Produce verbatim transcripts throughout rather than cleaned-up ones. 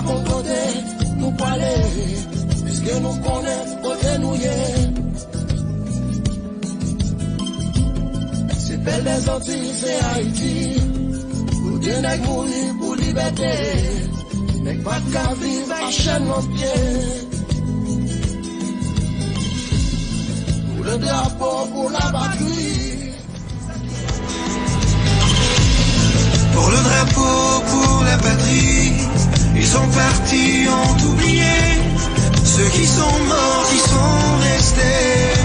Bon kote nou prale, piske nou konnen kote nou ye. Se bèl Lèzantiy, se Ayiti. Pou de nèg mouri pou libète. Nèg pa t ka viv ak chèn nan pye. Pou le drapo, pou la patri. Pour le drapeau, pour la patrie, ils sont partis, ont oublié ceux qui sont morts, qui sont restés.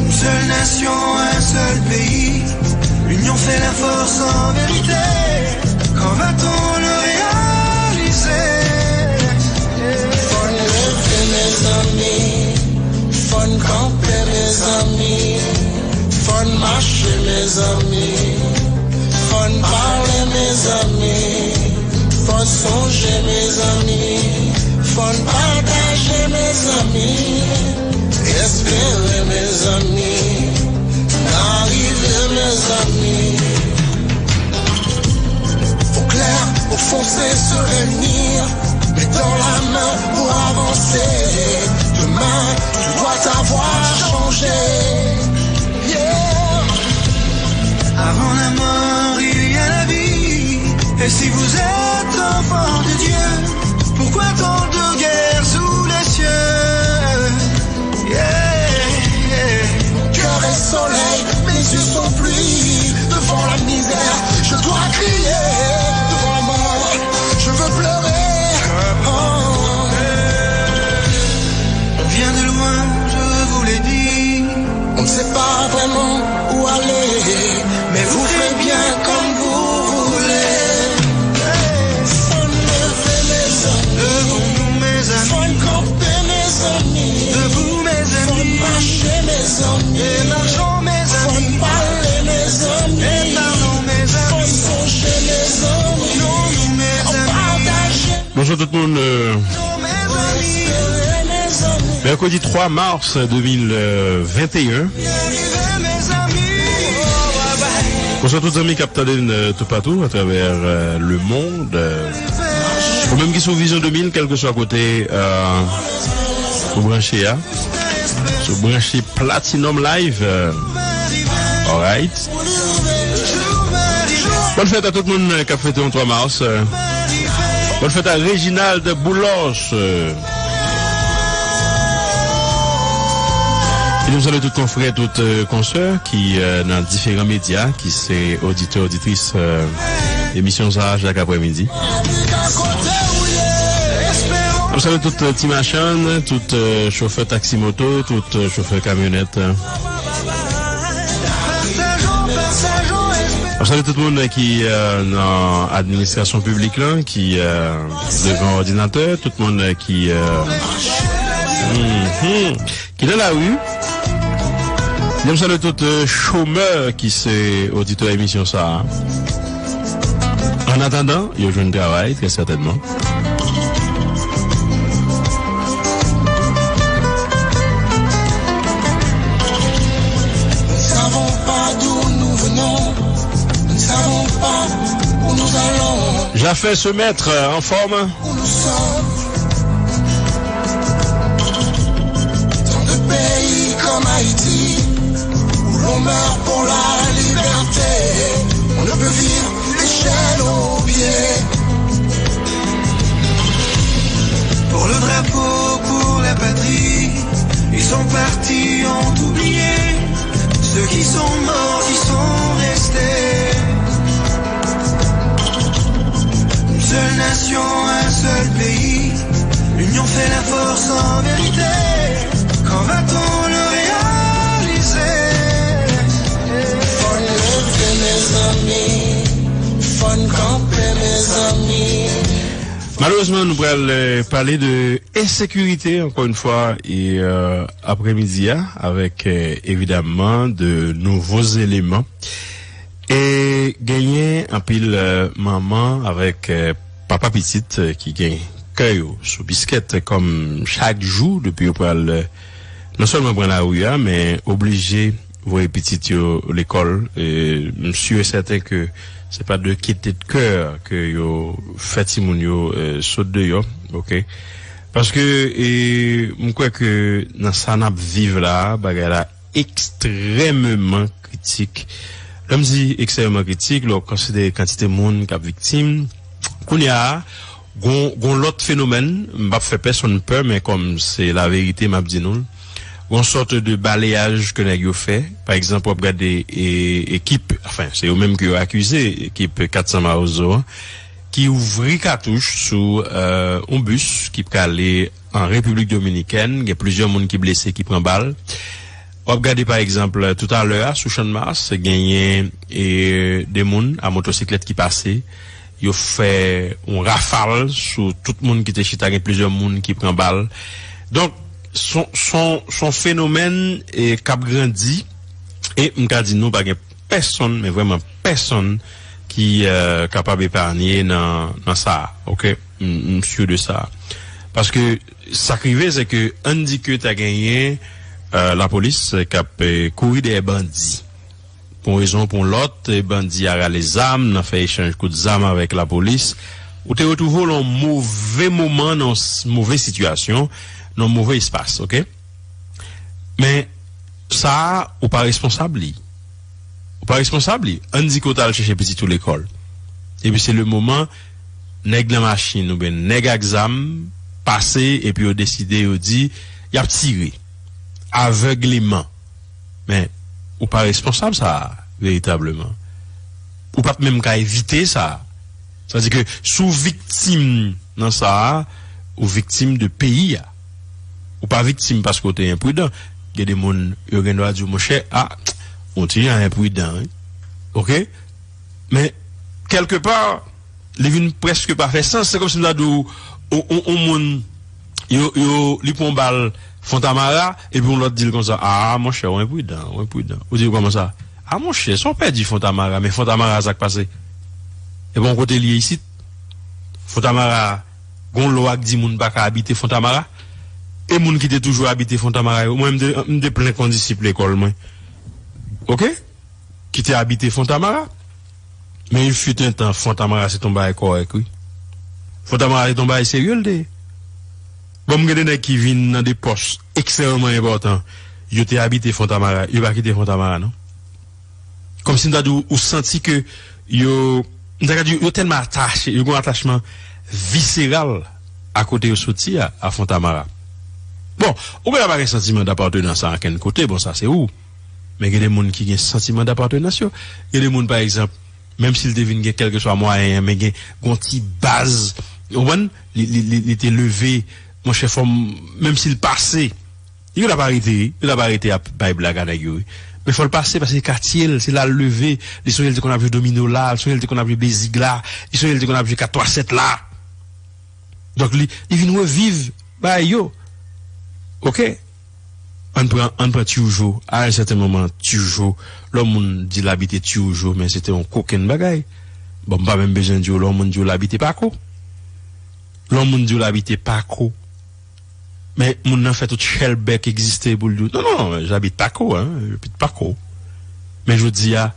Une seule nation, un seul pays, l'union fait la force en vérité. Quand va-t-on le réaliser? Fò n leve, mezanmi. Fò n kanpe, mezanmi. Fò n mache, mezanmi. Fò n pale, mezanmi. Fò n sonje, mezanmi. Fò n pataje, mezanmi. Espere, mezanmi. N a rive, mezanmi. Au clair, au foncé, se réunir, main dans la main pour avancer. Demain, tout doit avoir changé. Yeah. Avant la mort, il y a la vie. Et si vous êtes enfant de Dieu, pourquoi tant de guerre sous les cieux? Yeah, yeah. Cœur et soleil, mes yeux sont pluie. Devant la misère, je dois crier. Devant la mort, je veux pleurer. Oh. On vient de loin, je vous l'ai dit. On ne sait pas vraiment où aller, mais vous ferez bien comme vous voulez. Fò n leve, mezanmi. Levons-nous, mes amis. Fò n kanpe, mezanmi. Debout, mes amis. Fò n mache, mezanmi. Et marchons, mes amis. Fò n pale, mezanmi. Et parlons, mes amis. Fò n sonje, mezanmi. Unons-nous, mes amis. Pataje. Bonjou tout moun. euh, Mèkredi twa mas de mil venteyen. Bonswa tout zanmi k ap tande n, euh, toupatou atravè, euh, lemond. Euh, ou menm ki sou Vizyon de mil, kèlkeswa kote, euh, ou branche a. Sou branche Platinum Live. Euh, alright. Bòn fèt a tout moun, euh, k ap fete yon twa mas. Euh, bòn fèt a Reginald Boulos. Euh, e nou salye tout konfrè, tout, euh, konsè ki, euh, nan diferan medya, ki se oditè, oditris, euh, emisyon sa a chak aprèmidi. Nou salye tout, euh, ti machann, tout, euh, chofè taksi moto, tout, euh, chofè kamyonèt. Mwen salye tout moun ki, euh, nan administrasyon piblik lan, ki, euh, devan òdinatè, tout moun ki, euh, mhm, ki nan lari. Mwen salye tout, euh, chomè ki se oditè emisyon sa a. An atandan, yo jwenn travay, trè sètènman. Nous ne savons pas d'où nous venons, nous ne savons pas où nous allons. Jafè Semèt, euh, anfòm. Où nous sommes. Dans des pays comme Haïti, où l'on meurt pour la liberté, on ne peut vivre l'échelle aux pieds. Pour le drapeau, pour la patrie, ils sont partis, ont oublié ceux qui sont morts, qui sont restés. Une seule nation, un seul pays, l'union fait la force en vérité. Quand va-t-on le réaliser? Fò n leve, mezanmi. Fò n kanpe, mezanmi. Malerezman, nou pral, euh, pale de ensekirite, ankò yon fwa, e, euh, aprèmidi a, avèk, euh, evidamman, de nouveaux éléments. E genyen anpil, euh, manman avèk, euh, papa pitit, euh, ki gen kè yo sou biskèt, kòm chak jou, depi yo pral, euh, non sèlman pran lari a, men oblije voye pitit yo lekòl. E, m si e sèten ke se pa de gaieté de cœur ke yo fè timoun yo, e, sot deyò, oke? Paske, e, m kwè ke nan sa n ap viv la, bagay la ekstrèmeman kritik. Lè m di ekstrèmeman kritik, lè w konsidere kantite moun k ap viktim, kounye a, gon, gon lòt fenomèn, m p ap fè pèsonn pè, men kòm se laverite, m ap di nou l. Gon sòt de baleyaj ke nèg yo fè. Pa egzanp, w ap gade, e, ekip, anfen, se yo menm ke yo akize, ekip kat san Mawozo an, ki ouvri katouch sou, e, yon bis ki prale an Repiblik Dominikèn. Gen plizyè moun ki blese, ki pran bal. W ap gade, pa egzanp, toutalè a, sou Channmas, genyen, e, de moun a motosiklèt ki pase. Yo fè yon rafal sou tout moun ki te chita, gen plizyè moun ki pran bal. Donk, son, son, son fenomèn, e, k ap grandi. E m ka di nou, pa gen pèsonn, men vrèman pèsonn, ki, e, kapab epanye nan, nan sa a, oke? M, m si de sa. Paske sa k rive, se ke, ann di ke ta genyen, e, lapolis k ap, e, kouri dèyè bandi. Pou yon rezon ou pou yon lòt, e, bandi a rale zam, nan fè echanj kout zam avèk lapolis. Ou te retwouve w nan yon move moman, nan yon s-, move sitiyasyon, nan yon move espas, oke? Men, sa a, ou pa responsab li. Ou pa responsab li. Ann di ke w t al chèche pitit ou lekòl. Epi se le moman, nèg nan machin oubyen nèg ak zam pase, epi yo deside, yo di, y ap tire. Avègleman. Men, ou pa responsab sa a, veritableman. Ou p ap menm ka evite sa a. Sa vle di ke si w viktim nan sa a, ou viktim de peyi a. Ou pa viktim paske w te enpridan. Gen de moun, yo gen dwa di w, monchè, a, ou ti jan enpridan, wi. Oke? Men, kèlkepa, li vin prèske pa fè sans. Se kòmsi m ta di w, on, on, on moun, yo, yo, li pran bal Fontamara, epi yon lòt di l konsa, a, monchè, ou enpridan, ou enpridan. Ou di l kòman sa? A, monchè, sa w pèdi Fontamara, men Fontamara, sa k pase? E bon, kote l ye isit? Fontamara, gon lwa k di moun pa ka abite Fontamara. E moun ki te toujou abite Fontamara yo, mwen, m te, m te plen kondisip lekòl mwen. Oke? Ki te abite Fontamara. Men il fut un temps, Fontamara se t on bagay kòrèk, wi. Fontamara se t on bagay serye l te ye. Bon, m gen de nèg ki vin nan de pòs ekstrèmeman enpòtan. Yo te abite Fontamara, yo pa kite Fontamara, non. Kòmsi m ta di w, ou santi ke yo, m ta ka di, yo tèlman atache, yo gen yon atachman viseral a kote yo soti a, a Fontamara. Bon, ou gen pa gen santiman dapatenans a ankenn kote, bon, sa se ou. Men gen de moun ki gen santiman dapatenans yo. Gen de moun, pa egzanp, menm si l te vin gen kèlkeswa mwayen an, men gen gon ti baz, ou konprann? Li, li, li, li te leve, monchè, fò m, menm si l pase, yo t ap arete, wi. Yo t ap arete ap bay blag a nèg yo, wi. Men fò l pase, paske se katye l, se la l leve. Li sonje l te konn ap jwe domino la, li sonje l te konn ap jwe bezig la, li sonje l te konn ap jwe kat twa sèt la. Donk, li, li vin reviv bagay yo. Oke? Ann pran, ann pran Tioujo. A yon sèten moman, Tioujo, lè yon moun di l abite Tioujo, men se te yon kokenn bagay. Bon, m pa menm bezwen di w, lè yon moun di w l abite Pako. Lè yon moun di w l abite Pako. Men moun nan fè tout chèlbè k egziste pou l di w, non, non, j'habite Pako, hein, j'habite Pako. Men jodi a,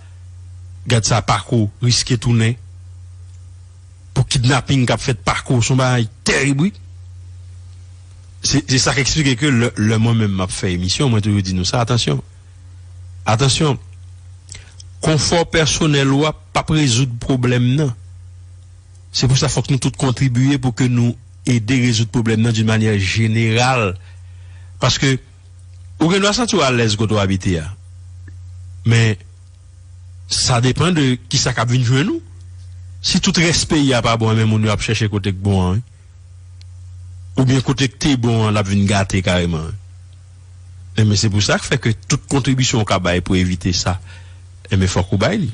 gad sa Pako riske tounen pou kidnaping k ap fèt Pako, se yon bagay tèrib, wi. Se, se sa k eksplike ke lè, lè mwen menm m ap fè emisyon, mwen toujou di nou sa, atansyon. Atansyon. Konfò pèsonèl ou a p ap rezoud pwoblèm nan. Se pou sa fòk nou tout kontribiye pou ke nou ede rezoud pwoblèm nan d'une manière générale. Paske ou gen dwa santi w alèz kote w abite a. Men sa depann de kisa k ap vin jwenn ou. Si tout rès peyi a pa bon, men moun yo ap chèche kote k bon an, wi. Oubyen kote k te bon an, l ap vin gate kareman, wi. Enben, se pou sa k fè ke tout kontribisyon w ka bay pou evite sa, enben, fòk ou bay li.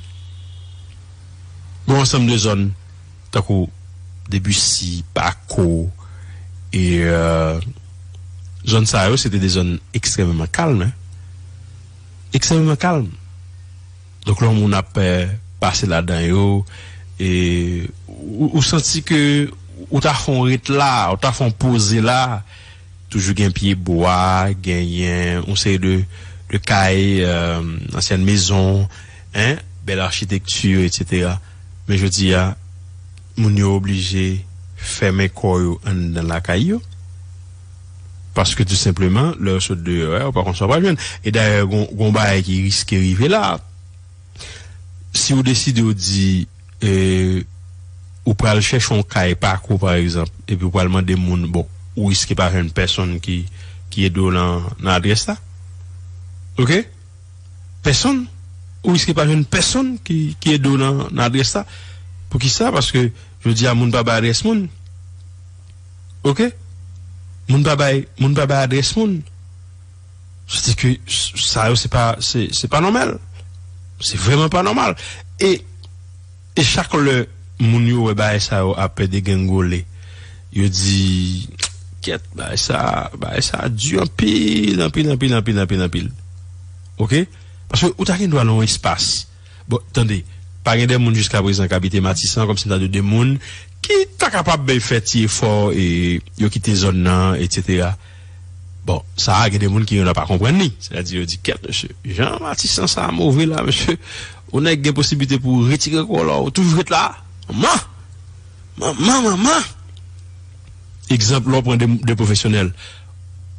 Gon ansanm de zòn, tankou Debussy, Pako, e, euh, zòn sa yo, se te de zòn ekstrèmeman kalm, en. Ekstrèmeman kalm. Donk, lè yon moun ap, eh, pase ladan yo, e ou, ou santi ke ou ta fè yon ret la, ou ta fè yon poze la, toujou gen pye bwa, genyen yon seri de, de kay, euh, ansyen mezon, hein, bèl achitekti, etsetera. Men jodi a, moun yo oblije fèmen kò yo anndan lakay yo. Paske tou senpleman, lè yo sot deyò a, yo pa konn sa yo pral jwenn. E dayè, gon, gon bagay ki riske rive la. Si w deside w di, e, ou pral chèche yon kay pa kou, pa egzanp, epi w pral mande moun, bon, ou riske pa jwenn pèsonn ki, ki ede w nan, nan adrès la. Oke? Pèsonn. Ou riske pa jwenn pèsonn ki, ki ede w nan, nan adrès la. Poukisa? Paske, jodi a, moun pa bay adrès moun. Oke? Moun pa bay, moun pa bay adrès moun. Sètadi ke s-, sa yo, se pa, se, se pa nòmal. Se vrèman pa nòmal. E, e chak lè moun yo wè bagay sa yo ap degengole, yo di, kèt, bagay sa, bagay sa di anpil, anpil, anpil, anpil, anpil, anpil. Oke? Paske ou ta gen dwa nan yon espas. Bon, tande, pa gen de moun jiska prezan k abite Matisan, kòmsi m ta di de moun ki ta kapab fè ti efò e yo kite zòn nan, etsetera. Bon, sa a, gen de moun ki yo pa konprann li. Sètadi, yo di, kèt, mesye, jan Matisan sa a move la, mesye, ou nèk gen posiblite pou retire kò la, ou toujou ret la. Manman! Manman, manman! Egzanp, lè w pran de, de pwofesyonèl,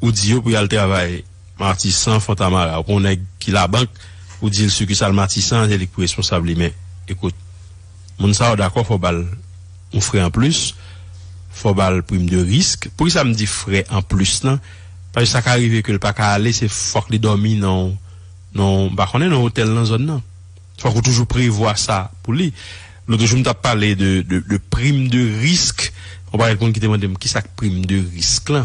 ou di yo pou y al travay Matisan, Fontamara, ou pran yon nèg ki labank, ou di l sikisal Matisan, se li ki pou responsab li. Men, ekout, moun sa yo dakò, fò ba l yon frè anplis, fò ba l prim de risk. Poukisa m di frè anplis lan? Paske sa ka rive ke l pa ka ale, se fòk li dòmi nan, nan, m pa konnen, nan otèl nan zòn nan. Fòk ou toujou prevwa sa pou li. Lòt jou, m t ap pale de, de, de prim de risk. Yon pakèt moun ki te mande m, kisa k prim de risk lan?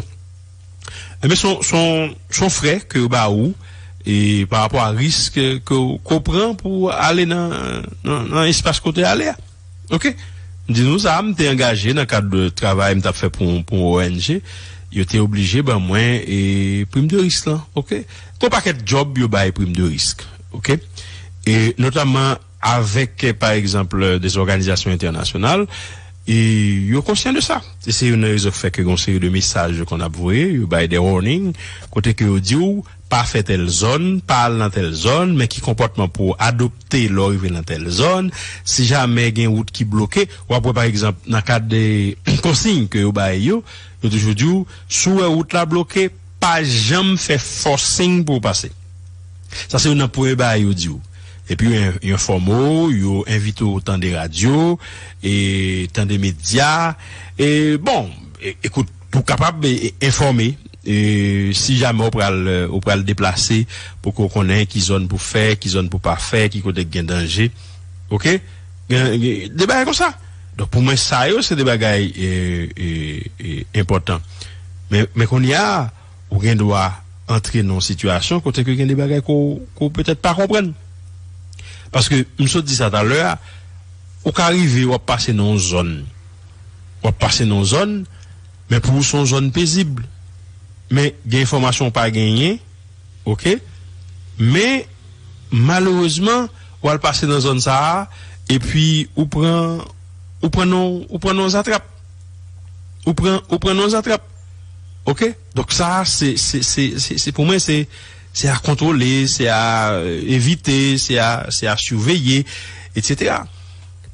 Ebyen, se yon, se yon, se yon frè ke yo ba ou, e pa rapò a risk ke w, ke w pran pou w ale nan, nan, nan espas kote w ale a. Oke? M di nou sa, m te angaje nan kad de travay m t ap fè pou, pou yon O N G. Yo te oblije ban mwen, e, prim de risk lan. Oke? Gon pakèt djòb yo bay prim de risk. Oke? E notamman avèk, pa egzanp, de zòganizasyon entènasyonal, e yo konsyan de sa. E se youn nan rezon k fè ke gon seri de mesaj yo konn ap voye, yo bay de warning, kote ke yo di w, pa fè tèl zòn, pa al nan tèl zòn, men ki konpòtman pou w adopte lè w rive nan tèl zòn. Si jamè gen wout ki bloke, w ap wè, pa egzanp, nan kad de konsiy ke yo bay yo, yo toujou di w, si w wè wout la bloke, pa janm fè forcing pou w pase. Sa se youn nan premye bagay yo di w. Epi yo en-, yo enfòme w, yo envite w tande radyo, e tande medya. E bon, e, ekout, pou w kapab, e, e, enfòme, e, si jamè w pral, e, w pral deplase, pou ke w konnen ki zòn pou fè, ki zòn pou pa fè, ki kote k gen danje. Oke? Gen, gen de bagay konsa. Donk, pou mwen, sa yo, se de bagay, e, e, e, enpòtan. Men, men kounye a, ou gen dwa antre nan yon sitiyasyon kote ke gen de bagay ke w, ke w petèt pa konprann. Paske, m sot di sa talè a, ou ka rive, w ap pase nan yon zòn. W ap pase nan yon zòn, men pou ou, se yon zòn pezib. Men, gen enfòmasyon w pa genyen, oke? Men, malerezman, w al pase nan zòn sa a, epi ou pran, ou pran non, ou pran non zatrap. Ou pran, ou pran non zatrap. Oke? Donk sa, se, se, se, se, se pou mwen, se, se a kontwole, se a, euh, evite, se a, se a siveye, etsetera.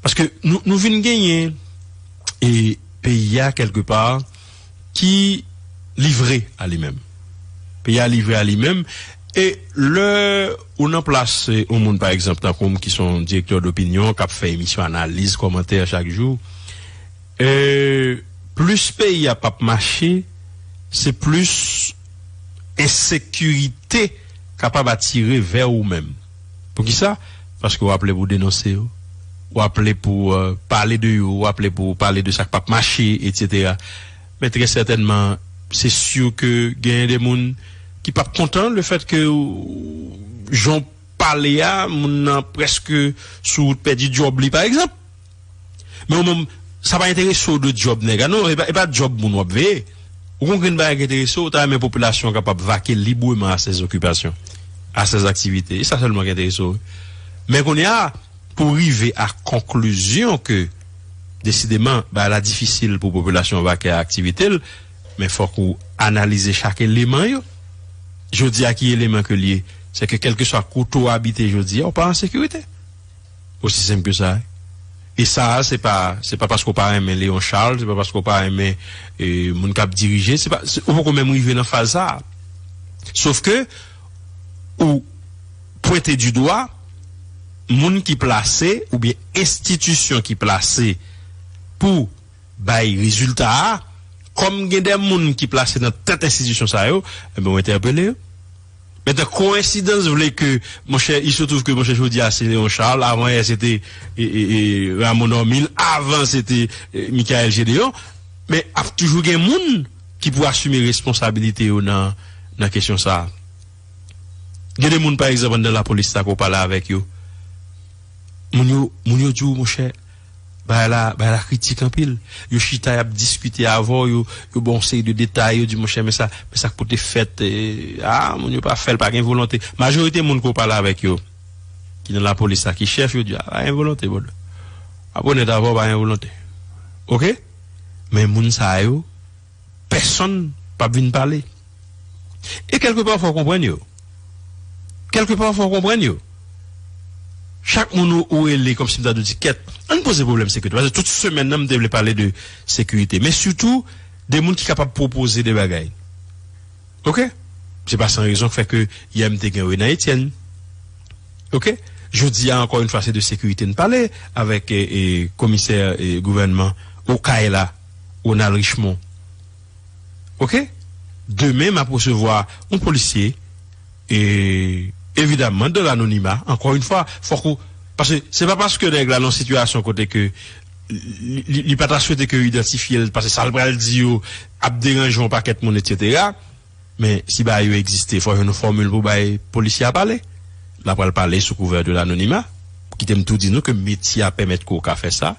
Paske nou, nou vin genyen, e peyi a, kèlkepa, ki livre a li menm. Peyi a livre a li menm. E lè ou nan plas, e, yon moun, pa egzanp, tankou m ki se yon direktè dopinyon, k ap fè emisyon analiz, kòmantè chak jou, e, plis peyi a p ap mache, se plis ensekirite kapab atire vè ou menm. Poukisa? Paske w ap lè pou denonse yo. W ap lè pou, euh, pale de yo. W ap lè pou pale de sa k p ap mache, etsetera. Men trè sètènman, se si ke genyen de moun ki p ap kontan lefètke jan w pale a, moun nan prèske sou wout pèdi djòb li, pa egzanp. Men ou menm, sa pa enterese w de djòb nèg la, non, e pa, e pa djòb moun w ap veye. Ou konn ki bagay ki enterese w, ou ta renmen popilasyon an kapab vake libreman à ses occupations, à ses activités. E sa sèlman ki enterese w. Men kounye a, pou w rive a konklizyon ke, desideman, bagay la difisil pou popilasyon an vake a aktivite l, men fòk ou analize chak eleman yo. Jodi a, ki eleman ke l ye? Se ke kèlkeswa kote w abite jodi a, ou pa an sekirite. Osi senp ke sa. E sa, se pa, se pa paske w pa renmen Léon Charles, se pa paske w pa renmen e, moun k ap dirije, se pa, se, ou poko menm rive nan faz sa a. Sof ke ou pwente di dwa moun ki plase oubyen enstitisyon ki plase pou bay rezilta a, kòm gen de moun ki plase nan tèt enstitisyon sa yo, enben, ou entèpele yo. Mentnan, koensidans vle ke, monchè, il se trouve ke, monchè, jodi a, se Léon Charles, avan yè, se te e, e, e, Rameau Normil, avan, se te e, Michaël Gédéon, men ap toujou gen moun ki pou asime responsabilite yo nan, nan kesyon sa a. Gen de moun, pa egzanp, anndan lapolis la, ke w pale avèk yo, moun yo, moun yo di w, monchè, bagay la, bagay la kritik anpil. Yo chita, y ap diskite avè w, yo, yo ba w yon seri de detay, yo di, monchè, men sa, men sa k pou te fèt, e, a, moun yo pa fè l, pa gen volonte. Majorite moun ke w pale avèk yo, ki nan lapolis la, ki chèf, yo di, a, pa gen volonte, brother. Ap onèt avè w, pa gen volonte. Oke? Men moun sa yo, pèsonn p ap vin pale. E kèlkepa, fò w konprann yo. Kèlkepa, fò w konprann yo. Chak moun ou, ou rele, kòmsi m ta dwe di, kèt, ann poze pwoblèm sekirite. Paske tout semèn nan, m te vle pale de sekirite. Men sitou, de moun ki kapab pwopoze de bagay. Oke? Se pa san rezon k fè ke yè m te gen Renan Etienne. Oke? Jodi a, ankò yon fwa, se de sekirite n pale avèk e, e, komisè e, gouvènman Okay la, Ronald Richemond. Oke? Demen, m ap resevwa yon polisye, e, evidamman, de lanonima. Ankò yon fwa, fòk ou, paske se pa paske nèg la nan yon sitiyasyon kote ke li, li, li pa ta swete ke yo idantifye l, paske sa l pral di yo ap deranje yon pakèt moun, etsetera. Men si bagay yo egziste, fò jwenn yon fòmil pou bay polisye a pale. L ap pral pale sou kouvè de lanonima. Kite m tou di nou ke metye a pèmèt ke w ka fè sa.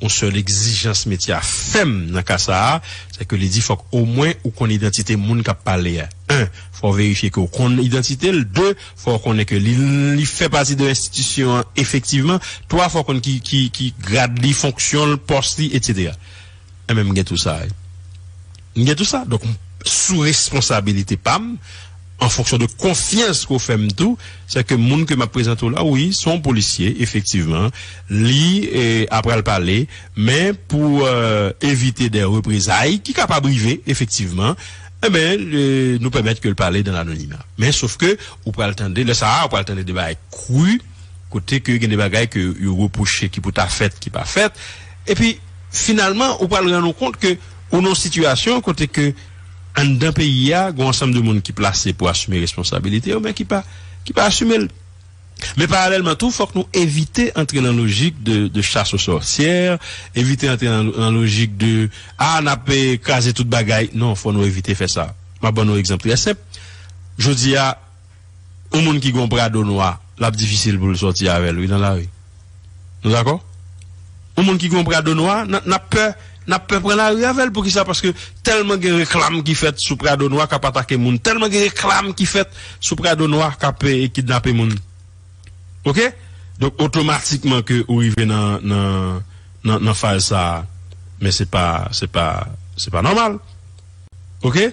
Yon sèl egzijans metye a fè m nan ka sa a, se ke li di fòk omwen ou konn idantite moun k ap pale a. En, fò w verifye ke w konn idantite l. De, fò w konnen ke li, li fè pati de enstitisyon an efektivman. Twa, fò w konn ki, ki, ki grad li, fonksyon l, pòs li, etsetera. Enben, m gen tou sa, wi. M gen tou sa. Donk, sou responsabilite pa m, an fonksyon de konfyans ke w fè m tou, se ke moun ke m ap prezante w la, wi, se yon polisye, efektivman. Li, e, ap pral pale, men pou, e, evite de reprezay ki kapab rive, efektivman, enben, e, nou pèmèt ke l pale dan lanonima. Men sof ke ou pral tande, lè sa a, ou pral tande de bagay kri, kote ke gen de bagay ke yo repwoche ki pou ta fèt, ki pa fèt. Epi, finalman, ou pral rann ou kont ke ou nan yon sitiyasyon kote ke anndan peyi a, gen yon ansanm de moun ki plase pou asime responsabilite yo, men ki pa, ki pa asime l. Men paralèlman tou, fòk nou evite antre nan lojik de, de chasse aux sorcières, evite antre nan, nan lojik de, a, n ap, e, kraze tout bagay. Non, fò nou evite fè sa. M ap ban nou egzanp trè senp. Jodi a, yon moun ki gen yon Prado nwa, l ap difisil pou l sòti avè l, wi, nan lari. Nou dakò? Yon moun ki gen yon Prado nwa, n, n ap pè, n ap pè pran lari avè l. Poukisa? Paske tèlman gen reklam ki fèt sou Prado nwa k ap atake moun, tèlman gen reklam ki fèt sou Prado nwa k ap, e, kidnape moun. Oke? Donk, otomatikman ke ou rive nan, nan, nan, nan faz sa a, men se pa, se pa, se pa nòmal. Oke?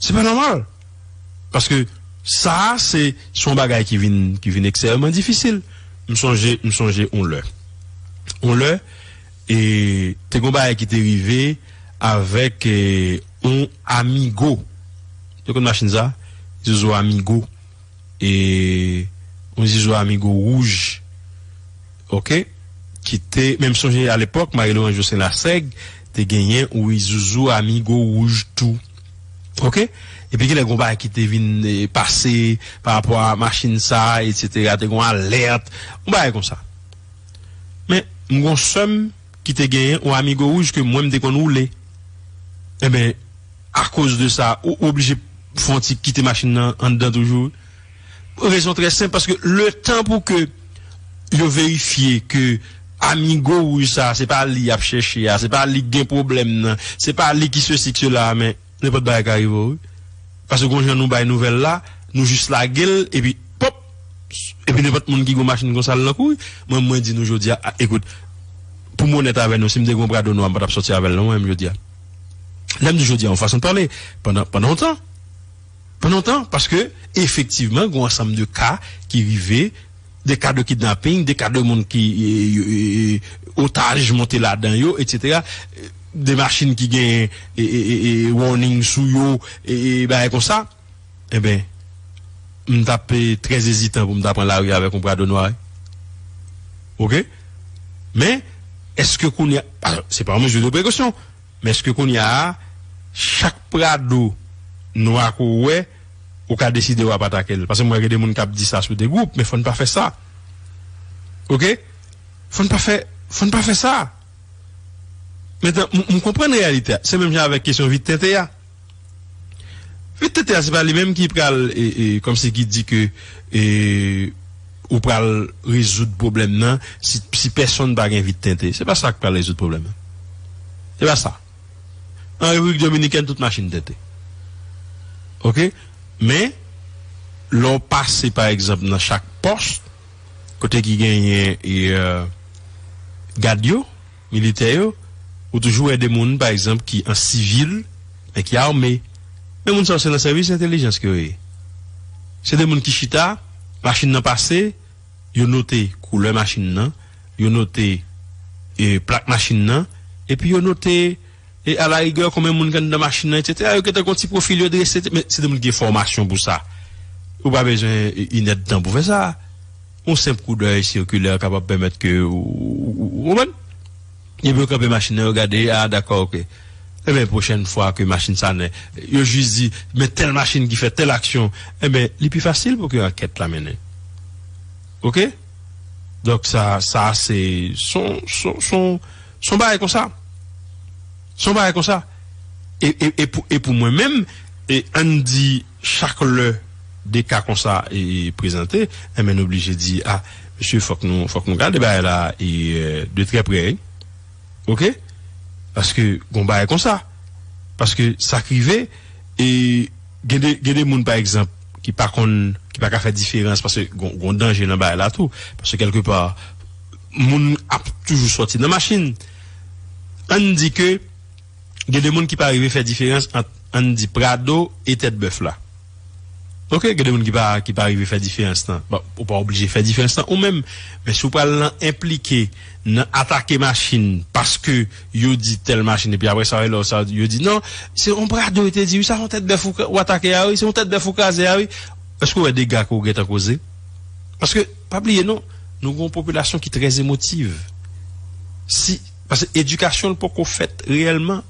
Se pa nòmal. Paske sa a, se, se yon bagay ki vin, ki vin ekstrèmman difisil. M sonje, m sonje yon lè. Yon lè, e, te gen yon bagay ki te rive avèk, e, yon Amigo. Te konn machin sa? Zozo Amigo. E, yon Zozo Amigo wouj. Oke? Ki te, men m sonje alepòk, Marie Laurent Jocelyn Lasèg te genyen yon Isuzu Amigo wouj tou. Oke? Epi gen lè gen yon bagay ki te vin, e, pase pa rapò a machin sa, etsetera. Te gen yon alèt, yon bagay konsa. Men, m gen yon sè m ki te genyen yon Amigo wouj ke mwen m te konn woule. Enben, akoz de sa, ou, ou oblije fè yon ti kite machin nan anndan toujou. Rezon trè senp, paske letan pou ke yo verifye ke Amigo wouj sa, se pa li y ap chèche a, se pa li k gen pwoblèm nan, se pa li ki sesi, k sela, men nenpòt bagay ka rive w, wi. Paske gon jan nou bay nouvèl la, nou jis lage l, epi, pòp! Epi nenpòt moun ki gon machin konsa, l nan kouri. Mwen, mwen di nou jodi a, a, ekout, pou m onèt avè nou, si m te gon Prado nwa, m pa t ap sòti avè l non, mwen menm jodi a. Lè m di jodi a, yon fason de pale, pandan, pandan yon tan, Pandan yon tan, paske efektivman, gen yon ansanm de ka ki rive, de ka de kidnaping, de ka de moun ki e, e, e, otaj monte ladan yo, etsetera. De machin ki gen e, e, e, e, warning sou yo, e, e, bagay konsa. Enben, m t ap e, trè ezitan pou m ta pran lari avèk yon Prado nwa. Oke? Men, èske kounye a, se pa yon mezi de prekosyon, men èske kounye a, chak Prado nwa ke w wè, ou ka deside w ap atake l? Paske m wè gen de moun k ap di sa sou de gwoup, men fò n pa fè sa. Oke? Fò n pa fè, fò n pa fè sa. Mentnan, m, m konprann reyalite a. Se menm jan avèk kesyon vit tente a. Vit tente a, se pa li menm ki pral, e, e, kòmsi ki di ke e, ou pral rezoud pwoblèm nan si, si pèsonn pa gen vit tente. Se pa sa k pral rezoud pwoblèm nan. Se pa sa. An Repiblik Dominikèn, tout machin tente. Oke? Men, lè w pase, pa egzanp, nan chak pòs, kote ki genyen e, e, gad yo, militè yo, ou toujou wè de moun, pa egzanp, ki an sivil, men ki ame. Men moun sa yo se nan sèvis entèlijans ke yo ye. Se de moun ki chita, machin nan pase, yo note koulè machin nan, yo note e, plak machin nan, epi yo note e, alarigè konbyen moun k anndan machin nan, etsetera. Yo gentan gen yon ti pwofil, yo drese, men se de moun ki gen fòmasyon pou sa. Ou pa bezwen e, inèdtan pou fè sa. Yon senp koudèy sikilè kapab pèmèt ke ou, ou, ou, ou konprann? Epi yo kanpe machin nan, yo gade, a, dakò, oke. Enben, pwochèn fwa ke machin sa ne, yo jis di, men tèl machin ki fè tèl aksyon, enben, li pi fasil pou ke ankèt la mennen. Oke? Donk, sa, sa, se, son, son, son, son bagay konsa. Son bagay konsa. E, e, e pou, e pou mwen menm, e ann di, chak lè de ka konsa e prezante, enben, nou oblije di, a, mesye, fòk nou, fòk nou gade bagay la e, e, de trè prè, wi. Oke? Paske gon bagay konsa. Paske sa k rive, e gen de, gen de moun, pa egzanp, ki pa konn, ki pa ka fè diferans, paske gon, gon danje nan bagay la tou. Paske kèlkepa, moun ap toujou sòti nan machin. Ann di ke gen de moun ki pa rive fè diferans ant, ann di, Prado e tèt bèf la. Oke, gen de moun ki pa, ki pa rive fè diferans lan. Bon, ou pa oblije fè diferans lan ou menm. Men si w pral nan enplike, nan atake machin, paske yo di tèl machin, epi apre sa, lè sa, yo di, non, se yon Prado yo te di, wi, sa yon tèt bèf ou, ou atake a, wi, se yon tèt bèf ou kraze a, wi. Èske w wè dega ke w gentan koze? Paske, pa bliye, non, nou gen yon popilasyon ki trè emotiv. Si, paske edikasyon l poko fèt reyèlman,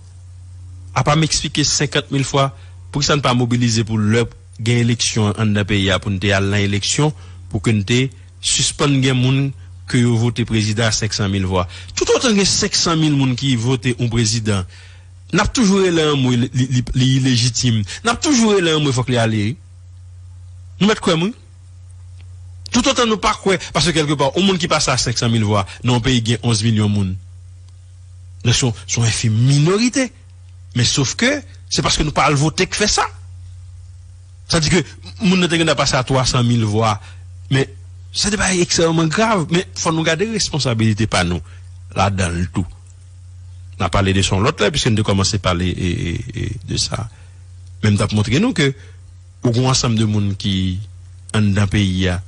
apa m eksplike senkant mil fwa, poukisa n pa mobilize pou lè gen eleksyon anndan peyi a, pou n te al nan eleksyon, pou ke n te sispann gen moun ke yo vote prezidan a senk san mil vwa. Toutotan gen senk san mil moun ki vote yon prezidan, n ap toujou rele yon mo li, li, li, li ilejitim. N ap toujou rele yon mo fòk li ale. Nou mèt kwè m, wi. Toutotan nou pa kwè, paske kèlkepa, yon moun ki pase a senk san mil vwa, nan yon peyi gen onz milyon moun, nan se yon, se yon enfim minorite. Men sof ke, se paske nou pa al vote k fè sa. Sa di ke moun nan te gen dwa pase a twa san mil vwa. Men, se de bagay ekstrèmman grav. Men, fò nou gade responsabilite pa nou ladan l tou. N a pale de sa yon lòt lè, piske n te kòmanse pale e, e, e, de sa. Men m t ap montre nou ke ou gen yon ansanm de moun ki anndan peyi a,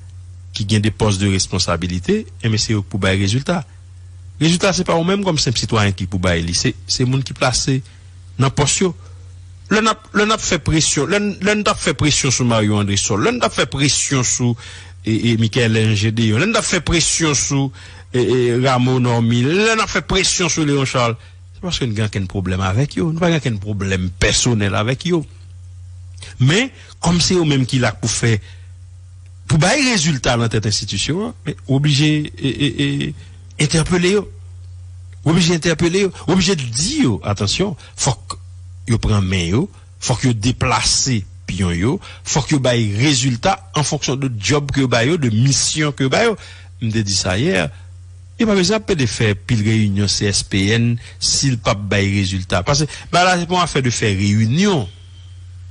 ki gen de pòs de responsabilite, enben se yo k pou bay rezilta. Rezilta, se pa ou menm kòm senp sitwayen ki pou bay li, se, se moun ki plase nan pòs yo. Lè n ap, lè n ap fè presyon, lè n, lè n t ap fè presyon sou Mario Andrésol, lè n t ap fè presyon sou e, e, Michael Ange Deyon, lè n t ap fè presyon sou e, e, Rameau Normil, lè n ap fè presyon sou Léon Charles, se paske n gen ankenn pwoblèm avèk yo. Nou pa gen ankenn pwoblèm pèsonèl avèk yo. Men, kòm se yo menm ki la pou fè, pou bay rezilta nan tèt enstitisyon an, men ou oblije e, e, e, entèpele yo. Ou oblije entèpele yo. Ou oblije di yo, atansyon, fòk yo pran men yo, fòk yo deplase pyon yo, fòk yo bay rezilta an fonksyon de djòb ke yo ba yo, de misyon ke yo ba yo. M te di sa yè, yo pa bezwen ap pede fè pil reyinyon C S P N si l p ap bay rezilta. Paske bagay la se pa yon afè de fè reyinyon.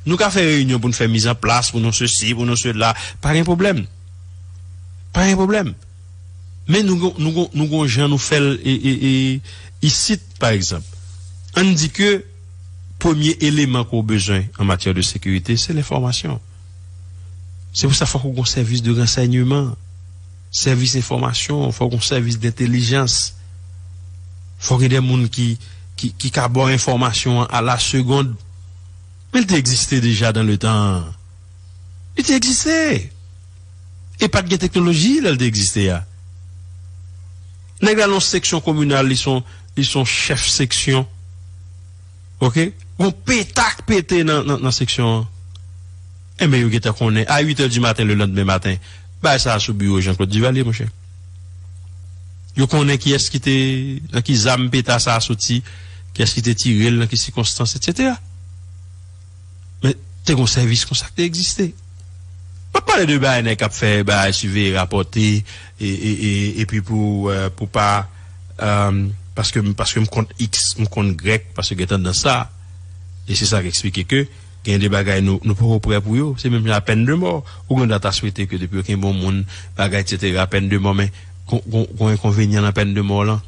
Nou ka fè reyinyon pou n fè mizanplas, pou nou sesi, pou nou sela, pa gen pwoblèm. Pa gen pwoblèm. Men nou gon, nou gon, nou gon jan nou fè l e, e, e, isit, pa egzanp. Ann di ke premye eleman ke w bezwen an matyè de sekirite, se lenfòmasyon. Se pou sa fòk ou gen yon sèvis de ransèyman, sèvis enfòmasyon, fòk ou gen yon sèvis dentèlijans. Fòk gen de moun ki, ki, ki ka ba w enfòmasyon an a la segond. Men l te egziste deja dan le tan. Li te egziste. E pa t gen teknoloji lè l te egziste a. Nèg la nan yon seksyon kominal, li se yon, li se yon chèf seksyon. Oke? Gon peta k pete nan, nan, nan seksyon an. Enben, yo gentan konnen. A uit è di maten lelandmen maten, bagay sa a sou biwo Jean Claude Duvalier, monchè. Yo konnen kiyès ki te, nan ki zam peta sa a soti, kiyès ki te tire l, nan ki sikonstans, etsetera. Men, te gon sèvis konsa ki te egziste. M ap pale de bagay nèg k ap fè bagay, siveye, rapòte, e, e, e, epi pou, euh, pou pa, euh, paske, paske m kont X, m kont Y, paske gen tandans sa. E se sa k eksplike ke gen de bagay nou, nou poko prè pou yo. Se menm jan a pèn de mò. Ouganda ta swete ke depi yo kenbe yon moun, bagay, etsetera, pèn de mò, men gon, gon, gon enkonvenyan nan pèn de mò lan.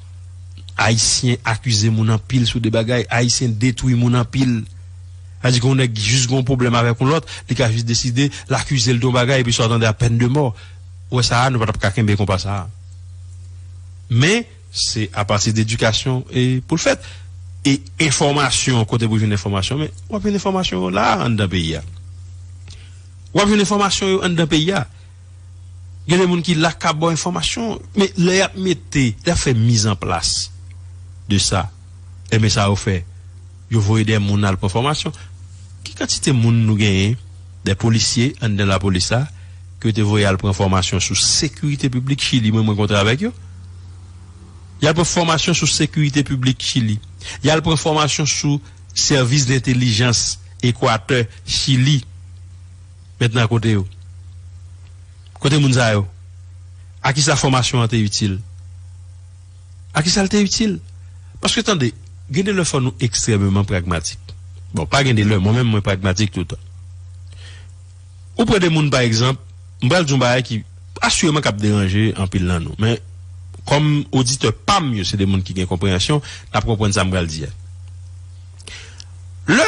Ayisyen akize moun anpil sou de bagay. Ayisyen detwi moun anpil. Sa di ke yon nèg jis gen yon pwoblèm avèk yon lòt, li ka jis deside l akize l de yon bagay, epi sa w tande a pèn de mò. Ou wè sa a, nou pa t ap ka kenbe konpa sa a. Men, se apati de edikasyon e pou l fèt. E enfòmasyon, kote pou jwenn enfòmasyon, men w ap jwenn enfòmasyon yo la a anndan peyi a. W ap jwenn enfòmasyon yo anndan peyi a. Gen de moun ki la k ap ba w enfòmasyon, men lè y ap mete, lè y ap fè mizanplas de sa, enben sa yo fè, yo voye de moun al pran fòmasyon. Ki kantite moun nou genyen, de polisye anndan lapolis la, ke yo te voye al pran fòmasyon sou sekirite piblik Chili, mwen, mwen kontre avèk yo. Y al pran fòmasyon sou sekirite piblik Chili. Y al pran fòmasyon sou sèvis dentèlijans Ekwatè, Chili. Mentnan kote yo? Kote moun sa yo? A kisa fòmasyon an te itil? A kisa l te itil? Paske tande, gen de lè fò nou ekstrèmeman pragmatik. Bon, pa gen de lè, mwen menm mwen pragmatik toutan. Ou pran de moun, pa egzanp, m pral di yon bagay ki asireman k ap deranje anpil nan nou. Men, kòm oditè pa m yo, se de moun ki gen konpreyansyon, n ap konprann sa m pral di a. Lè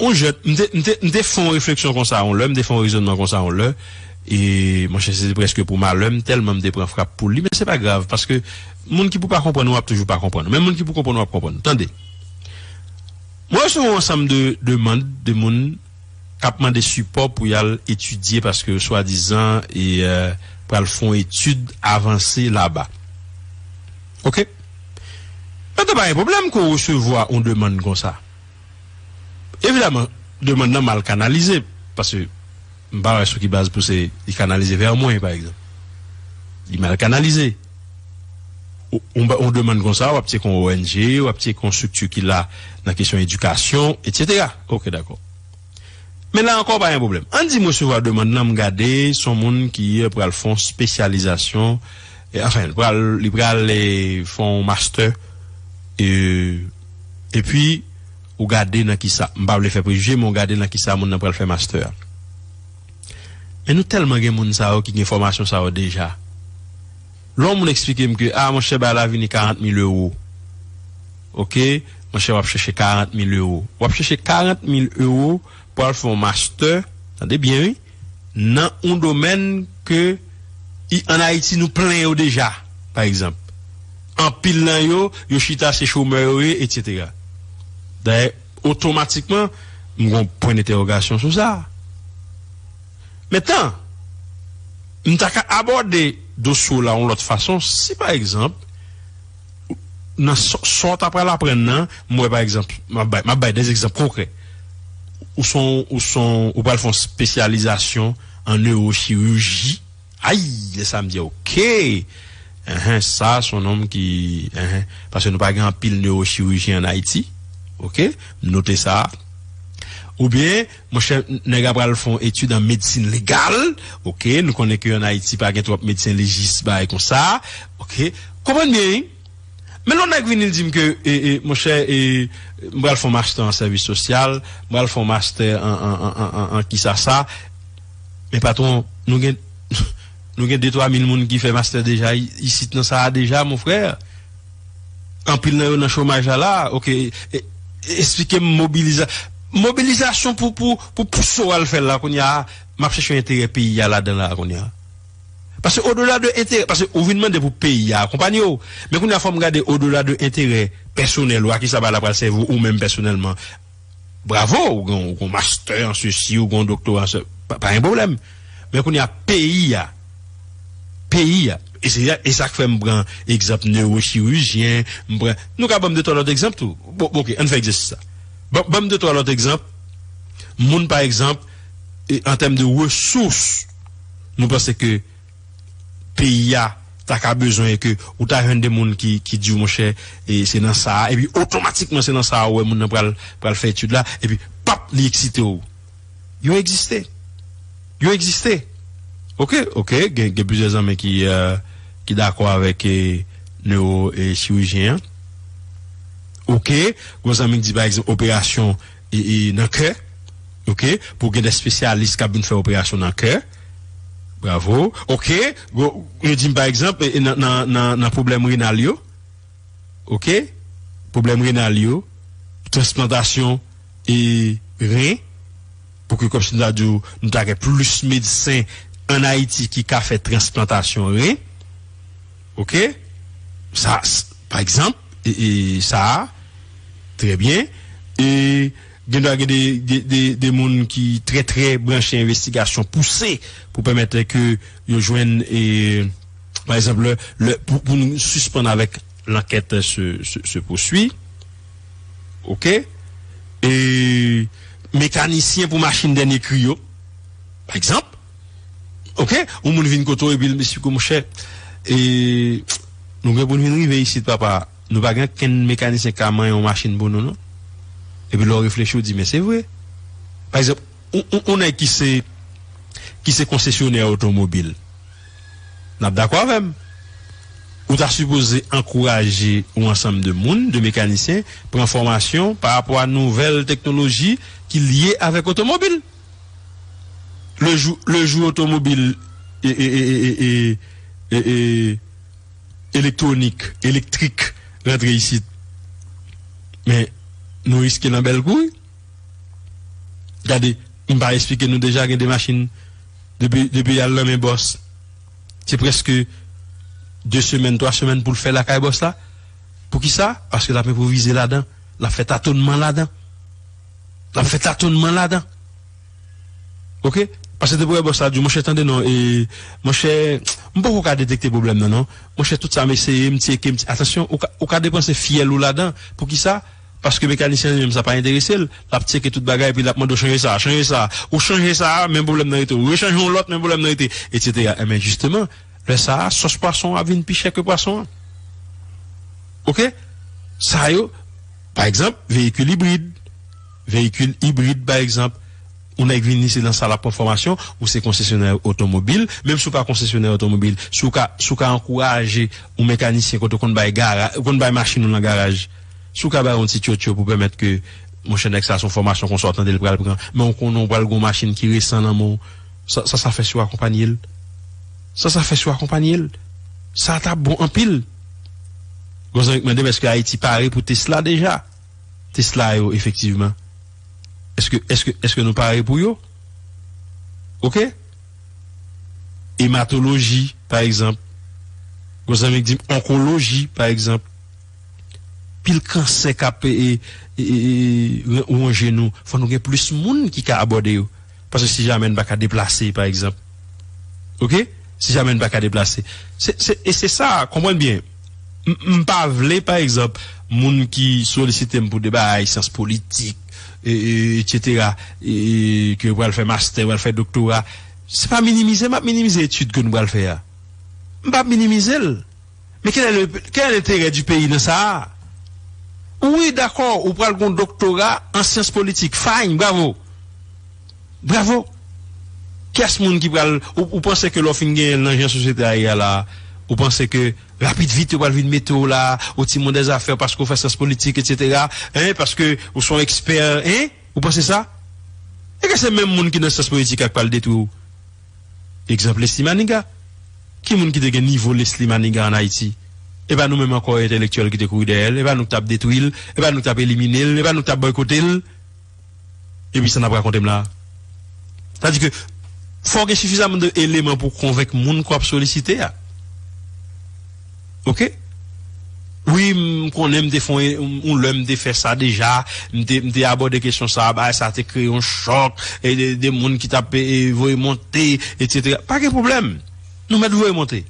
yon jèn, m te, m te, m te fè yon refleksyon konsa yon lè, m te fè yon rezònman konsa yon lè, e monchè, se te prèske pou malè m, tèlman m te pran frap pou li, men se pa grav, paske moun ki pou pa konprann ou ap toujou pa konprann ou, men moun ki pou konprann ou ap konprann ou. Tande, mwen resevwa yon ansanm de demann de moun k ap mande sipò pou y al etidye paske swadizan e, euh, pral fè yon etid avanse laba. Oke? Mwen te pa gen pwoblèm ke w resevwa yon demann konsa. Evidaman, demann nan mal kanalize, paske m pa wè sou ki baz pou se li kanalize vè mwen, pa egzanp. Li mal kanalize. Ou, ou, ou demann konsa, w ap tcheke yon O N G, w ap tcheke yon estrikti ki la nan kesyon edikasyon, etsetera. Oke, dakò. Men la ankò, pa gen pwoblèm. Ann di m resevwa demann nan, m gade, se yon moun ki pral fè yon espesyalizasyon, e, anfen, li pral, li pral, e, fè yon mastè, e, epi, ou gade nan kisa, m pa vle fè prejije, men ou gade nan kisa moun nan pral fè mastè a. Men nou tèlman gen moun sa yo ki gen fòmasyon sa yo deja. Lè yon moun eksplike m ke, a, monchè, bagay la vini karant mil ewo. Oke, monchè, w ap chèche karant mil ewo. W ap chèche karant mil ewo pou al fè yon mastè, tande byen, wi, nan yon domèn ke i, ann Ayiti, nou plen yo deja, pa egzanp. Anpil nan yo, yo chita se chomè yo ye, etsetera. Dayè, otomatikman, m gen yon pwen entèwogasyon sou sa. Mentnan, m ta ka abòde dosye w la yon lòt fason si, pa egzanp, nan sa, sa w ta pral aprann nan, m wè, pa egzanp, m ap bay, m ap bay de egzanp konkrè. Ou se yon, ou se yon, ou pral fè yon espesyalizasyon an newochiriji. Ay, lè sa m di, oke. Enhen, sa, se yon nonm ki, enhen, paske nou pa gen anpil newochirijyen an Ayiti. Oke, m note sa. Oubyen, monchè, nèg la pral fè yon etid an medsin legal. Oke, nou konnen ke an Ayiti, pa gen twòp medsen lejis, bagay konsa. Oke, konprann byen, wi. Men lè yon nèg vini, l di m ke, e, e, monchè, e, m pral fè yon mastè an sèvis sosyal, m pral fè yon mastè an, an, an, an, an, an kisa sa. Men patwon, nou gen, nou gen de twa mil moun ki fè mastè deja i-, isit nan sa a deja, mon frè. Anpil nan yo nan chomaj la la, oke. E, Eksplike m mobiliza, mobilizasyon pou, pou, pou pouse w al fè l la kounye a, m ap chèche enterè peyi a ladan la kounye a. Paske odela de enterè, paske ou vin mande pou peyi a akonpanye w. Men kounye a fò m gade odela de enterè pèsonèl ou, a kisa bagay la pral sèvi w ou menm pèsonèlman. Bravo, ou gen, ou gen master an sesi, ou gen doktora an se, pa, pa gen pwoblèm. Men kounye a peyi a, peyi a. E se e sa k fè m pran egzanp newochirijyen, m pran, nou ka ban m de twa lòt egzanp tou. Bon, bon, ok, ann fè egzèsis sa. Ban, ban m de twa lòt egzanp. Moun, pa egzanp, e, an tèm de resous, nou panse ke peyi a ta ka bezwen e ke ou ta jwenn de moun ki, ki di w, monchè, e se nan sa a, epi otomatikman se nan sa a ou wè moun nan pral, pral fè etid la, epi pap, li eksite w. Yo egziste. Yo egziste. Ok, ok, gen, gen plizyè zanmi ki, euh, ki dakò avèk, eh, newo, eh, chirijyen an. Ok, gen zanmi ki di, pa egzanp, operasyon, eh, eh, nan kè. Ok, pou gen de espesyalis k ap vin fè operasyon nan kè. Bravo. Ok, yo di m, pa egzanp, eh, nan, nan, nan, nan pwoblèm renal yo. Ok, pwoblèm renal yo, transplantasyon e ren, pou ke kòmsi nou ta di w, nou ta gen plis medsen ann Ayiti ki ka fè transplantasyon ren. Ok, sa, s- pa egzanp, e, e sa a, trè byen, e gen dwa gen de, de, de, de moun ki trè, trè branche envestigasyon pouse pou pèmèt ke yo jwenn, e, pa egzanp, lè, lè, pou, pou nou sispann avèk lankèt se, se, se pousui. Ok? E mekanisyen pou machin dènye kri yo, pa egzanp. Ok? Yon moun vin kote w epi l esplike w, monchè, e nou gen pou n vin rive isit, papa. Nou pa gen kenn mekanisyen k ka manyen yon machin pou nou, non. Epi lè w reflechi, w di, men se vre. Pa egzanp, yon, yon, yon nèg ki se, ki se konsesyonè otomobil, n ap dakò avè m. Ou ta sipoze ankouraje yon ansanm de moun, de mekanisyen, pran fòmasyon pa rapò a nouvèl teknoloji ki lye avèk otomobil. Le jou, le jou otomobil e, e, e, e, e, e, e, elektwonik, elektrik rantre isit. Men, nou riske nan bèl kouri. Gade, m pa esplike nou deja gen de machin depi, depi y al nan men bòs. Se prèske de semèn, twa semèn pou l fè lakay bòs la. Poukisa? Paske l ap enpwovize ladan. L ap fè tatonman ladan. L ap fè tatonman ladan. Ok? Paske te pou wè bòs la di w, monchè, tande non, e, monchè, m poko ka detekte pwoblèm nan, non. Monchè, tout sa m eseye, m tcheke, m tcheke. Atansyon, ou ka, ou ka depanse fyèl ou ladan. Poukisa? Paske mekanisyen li menm sa pa enterese l. L ap tcheke tout bagay, epi l ap mande w chanje sa, chanje sa. Ou chanje sa, menm pwoblèm nan rete. Ou rechanje yon lòt, menm pwoblèm nan rete, etsetera. Enben, jisteman, lè sa a, sòs pwason an ap vin pi chè ke pwason an. Ok? Sa yo, pa egzanp, veyikil ibrid. Veyikil ibrid, pa egzanp, yon nèg vini, se nan sa l ap pran fòmasyon, ou se konsesyonè otomobil, menm si w pa konsesyonè otomobil, si w ka, si w ka ankouraje yon mekanisyen kote w konn bay gara, ou konn bay machin ou nan garaj, si w ka bay yon ti tchotcho pou pèmèt ke, monchè, nèg sa se yon fòmasyon konsa w tande l pral pran, men w konnen w pral gen yon machin ki resan nan men w, sa, sa, sa fè si w akonpanye l. Sa, sa fè si w akonpanye l. Sa t ap bon anpil. Gon zanmi k mande m, èske Ayiti pare pou Tesla deja? Tesla yo, efektivman. Èske, èske, èske nou pare pou yo? Ok? Ematoloji, pa egzanp. Gon zanmi k di m onkoloji, pa egzanp. Pil kansè k ap, e, e, e, e, e, wonje nou. Fò nou gen plis moun ki ka abòde yo. Paske si jamè n pa ka deplase, pa egzanp. Ok? Si jamè n pa ka deplase. Se, se, e se sa, konprann byen. M, m pa vle, pa egzanp, moun ki solisite m pou de bagay, syans politik, e, e, etsetera, e, ke yo pral fè mastè, yo pral fè doktora. Se pa minimize m ap minimize etid ke nou pral fè a. M p ap minimize l. Men quel est le, quel est l'intérêt du pays nan sa a? Wi, dakò, ou pral gon doktora an syans politik. Fine, bravo. Bravo. Kiyès moun ki pral, ou, ou panse ke lè w fin genyen l nan jan sosyete a ye a la, ou panse ke rapid vit yo pral vin mete w la, o timon dèzafè paske w fè syans politik, etsetera, hein, paske ou se yon ekspè, hein? Ou panse sa? E ke se menm moun ki nan syans politik la k pral detwi w? Egzanp, Leslie Manigat. Ki moun ki te gen nivo Leslie Manigat ann Ayiti? E pa nou menm ankò entèlektyèl ki te kouri dèyè l, e pa nou k t ap detwi l, e pa nou k t ap elimine l, e pa nou k t ap bòykote l. Epi sa n ap rakonte m la. Sa di ke fò w gen sifizaman de eleman pou konvenk moun ke w ap solisite a. Oke? Wi, m konnen m te fè yon, yon lè m te fè sa deja, m te, m te abòde kesyon sa, bagay sa te kreye yon chòk, e de, de moun ki t ap, e, voye monte, etsetera. Pa gen pwoblèm. Nou mèt voye monte.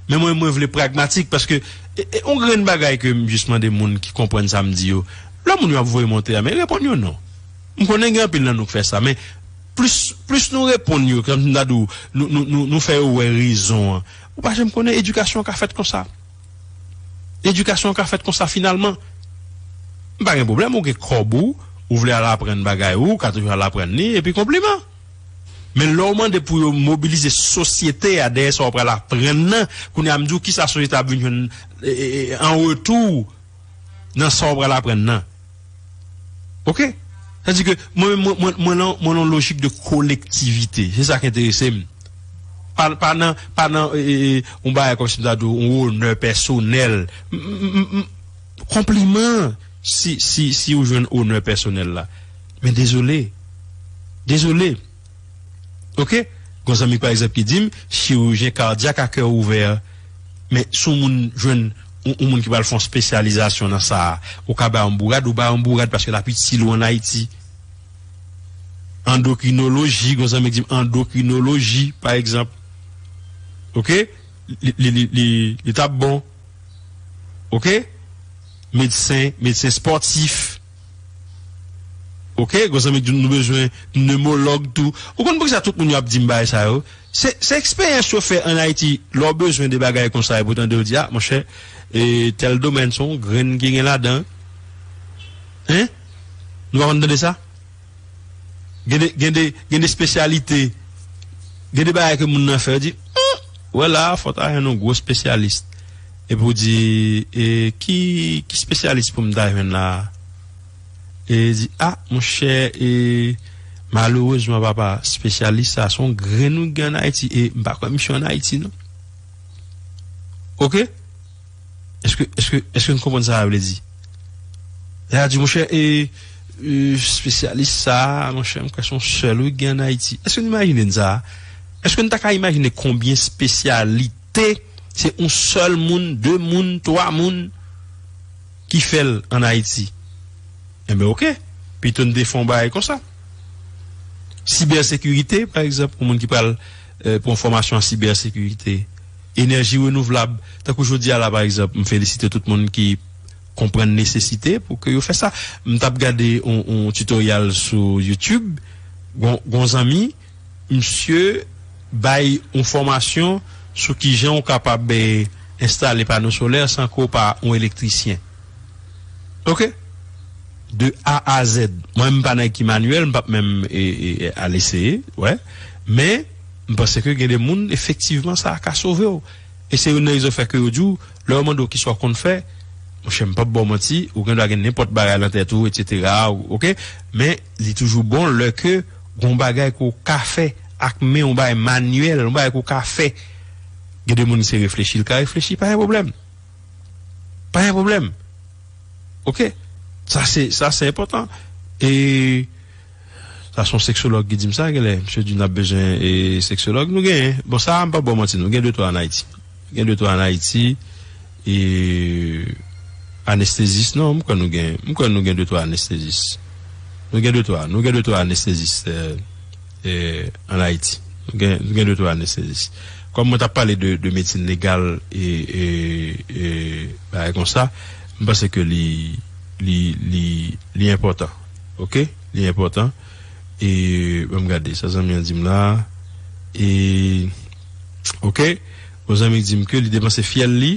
Men mwen, mwen vle pragmatik paske e, e, yon grenn bagay ke m jis mande moun ki konprann sa m di yo. Lè moun yo ap voye monte a, men reponn yo non. M konnen gen anpil nan nou k fè sa, men plis, plis nou reponn yo, kòm m ta di w, nou, nou, nou, nou fè yo wè rezon an. Ou pa janm konnen edikasyon an ka fèt konsa. Edikasyon an ka fèt konsa finalman. M pa gen pwoblèm, ou gen kòb ou, ou vle al aprann bagay ou, ou ka toujou al aprann li, epi konpliman. Men lè w mande pou yo mobilize sosyete a dèyè sa w pral aprann nan, kounye a m di w kisa sosyete a ap vin jwenn e, e, e, an retou nan sa w pral aprann nan. Oke? Sa di ke mwen, mwen, mwen, mwen nan, mwen nan lojik de kolektivite. Se sa k enterese m. Pa, pa nan, pa nan e, e, e, yon bagay kòmsi m ta di w, yon onè pèsonèl. M, m, m, m, konpliman si, si, si w jwenn onè pèsonèl la. Men dezole. Dezole. Oke? Gon zanmi, pa egzanp, ki di m, chirijyen kadyak a kè ouvè, men si yon moun jwenn yon, yon moun ki pral fè yon espesyalizasyon nan sa a, ou ka bay yon bourad, ou bay yon bourad paske l ap itil ou ann Ayiti. Andokrinoloji, gon zanmi k di m andokrinoloji, pa egzanp. Oke? Li, li, li, li, li t ap bon. Oke? Medsen, medsen espòtif. Oke? Gon zanmi k di m nou bezwen nemològ tou. Ou konn poukisa tout moun yo ap di m bagay sa yo? Se, se eksperyans yo fè ann Ayiti, lè w bezwen de bagay konsa, epi w tande yo di, a, monchè, e, tèl domèn, se yon grenn ki gen ladan. Hein? Nou pa konn tande sa? Gen de, gen de, gen de espesyalite, gen de bagay ke moun nan fè, yo di, hmm, wè la, fò w ta jwenn yon gwo espesyalis. Epi w di, e, ki, ki espesyalis pou m ta jwenn la a? E di, a, monchè, e, malerezman, papa, espesyalis sa, se yon grenn wi k gen ann Ayiti, e m pa kwè misye ann Ayiti, non. Oke? Èske, èske, èske n konprann sa sa vle di? Lè a di, monchè, e, e, espesyalis sa a, monchè, m kwè se yon sèl wi k gen ann Ayiti. Èske n imajine n sa? Èske n ta ka imajine konbyen espesyalite se yon sèl moun, de moun, twa moun ki fè l ann Ayiti? Enben, oke. Pito n te fè yon bagay konsa. Sibèsekirite, pa egzanp, pou moun ki pral, e, pran fòmasyon an sibèsekirite. Enèji renouvlab. Tankou jodi a la, pa egzanp, m felisite tout moun ki konprann nesesite pou ke yo fè sa. M t ap gade yon, yon tutorial sou YouTube. Gon, gon zanmi, misye bay yon fòmasyon sou kijan w kapab, e, enstale pano solè san ke w pa yon elektrisyen. Oke? De A a Z. Mwen, m pa nan ki manyèl, m p ap menm, e, e, e, al eseye, wè. Men, m panse ke gen de moun, efektivman, sa ka sove w. E se youn nan rezon fè ke yo di w, lè yo mande w kisa w konn fè, monchè, m p ap ba w manti, ou gen dwa gen nenpòt bagay nan tèt ou, etsetera, ou, oke? Men, li toujou bon lè ke gon bagay ke w ka fè ak men w, yon bagay manyèl, yon bagay ke w ka fè. Gen de moun, se reflechi l ka reflechi, pa gen pwoblèm. Pa gen pwoblèm. Oke? Sa se, sa se enpòtan. E sa se yon seksològ ki di m sa, genlè. Misye di n ap bezwen, e, seksològ. Nou genyen. Bon, sa a, m p ap ba w manti, nou gen de twa ann Ayiti. Gen de twa ann Ayiti. E anestezis, non, m kwè nou gen, m kwè nou gen de twa anestezis. Nou gen de twa, nou gen de twa anestezis, e, e, ann Ayiti. Nou gen, nou gen de twa anestezis. Kòm mwen t ap pale de, de medsin legal e, e, e bagay konsa, m panse ke li, li, li, li enpòtan. Oke? Li enpòtan. E, ban m gade, sa zanmi an di m la. E, oke? Yon zanmi di m ke li depanse fyèl li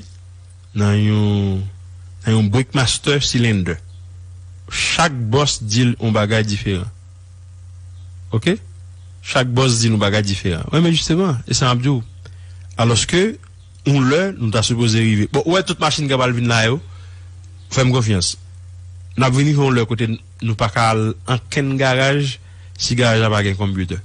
nan yon, nan yon Brickmaster cylinder. Chak bòs di l yon bagay diferan. Oke? Chak bòs di l yon bagay diferan. Wi, men jisteman, e sa m ap di w. Alòske, yon lè, nou ta sipoze rive. Bon, ou wè tout machin k ap al vin la yo, fè m konfyans. N ap vin rive yon lè kote n-, nou pa ka al ankenn garaj si garaj la pa gen konpitè.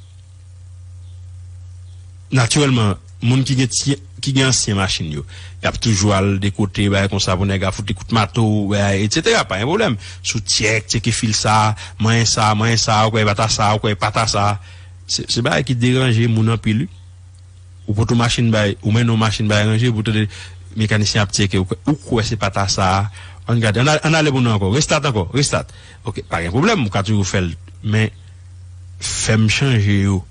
Natirèlman, Moun ki gen ti, ki gen ansyen machin yo, y ap toujou al de kote, bagay konsa, pou nèg ap fout li kout mato, bagay, etsetera. Pa gen pwoblèm. Sou tyèk, tcheke fil sa, manyen sa, manyen sa, ou kwè e pa ta sa, ou kwè e pa ta sa. Se, se bagay ki deranje moun anpil, wi. Ou pote yon machin bay, ou mennen yon machin bay ranje, pou tande mekanisyen ap tcheke, ou kwè, ou kwè se pa ta sa, ann gade, ann al-, ann ale pou nou ankò, restat ankò, restat. Ok, pa gen pwoblèm, ou ka toujou fè l, men fè m chanje yo.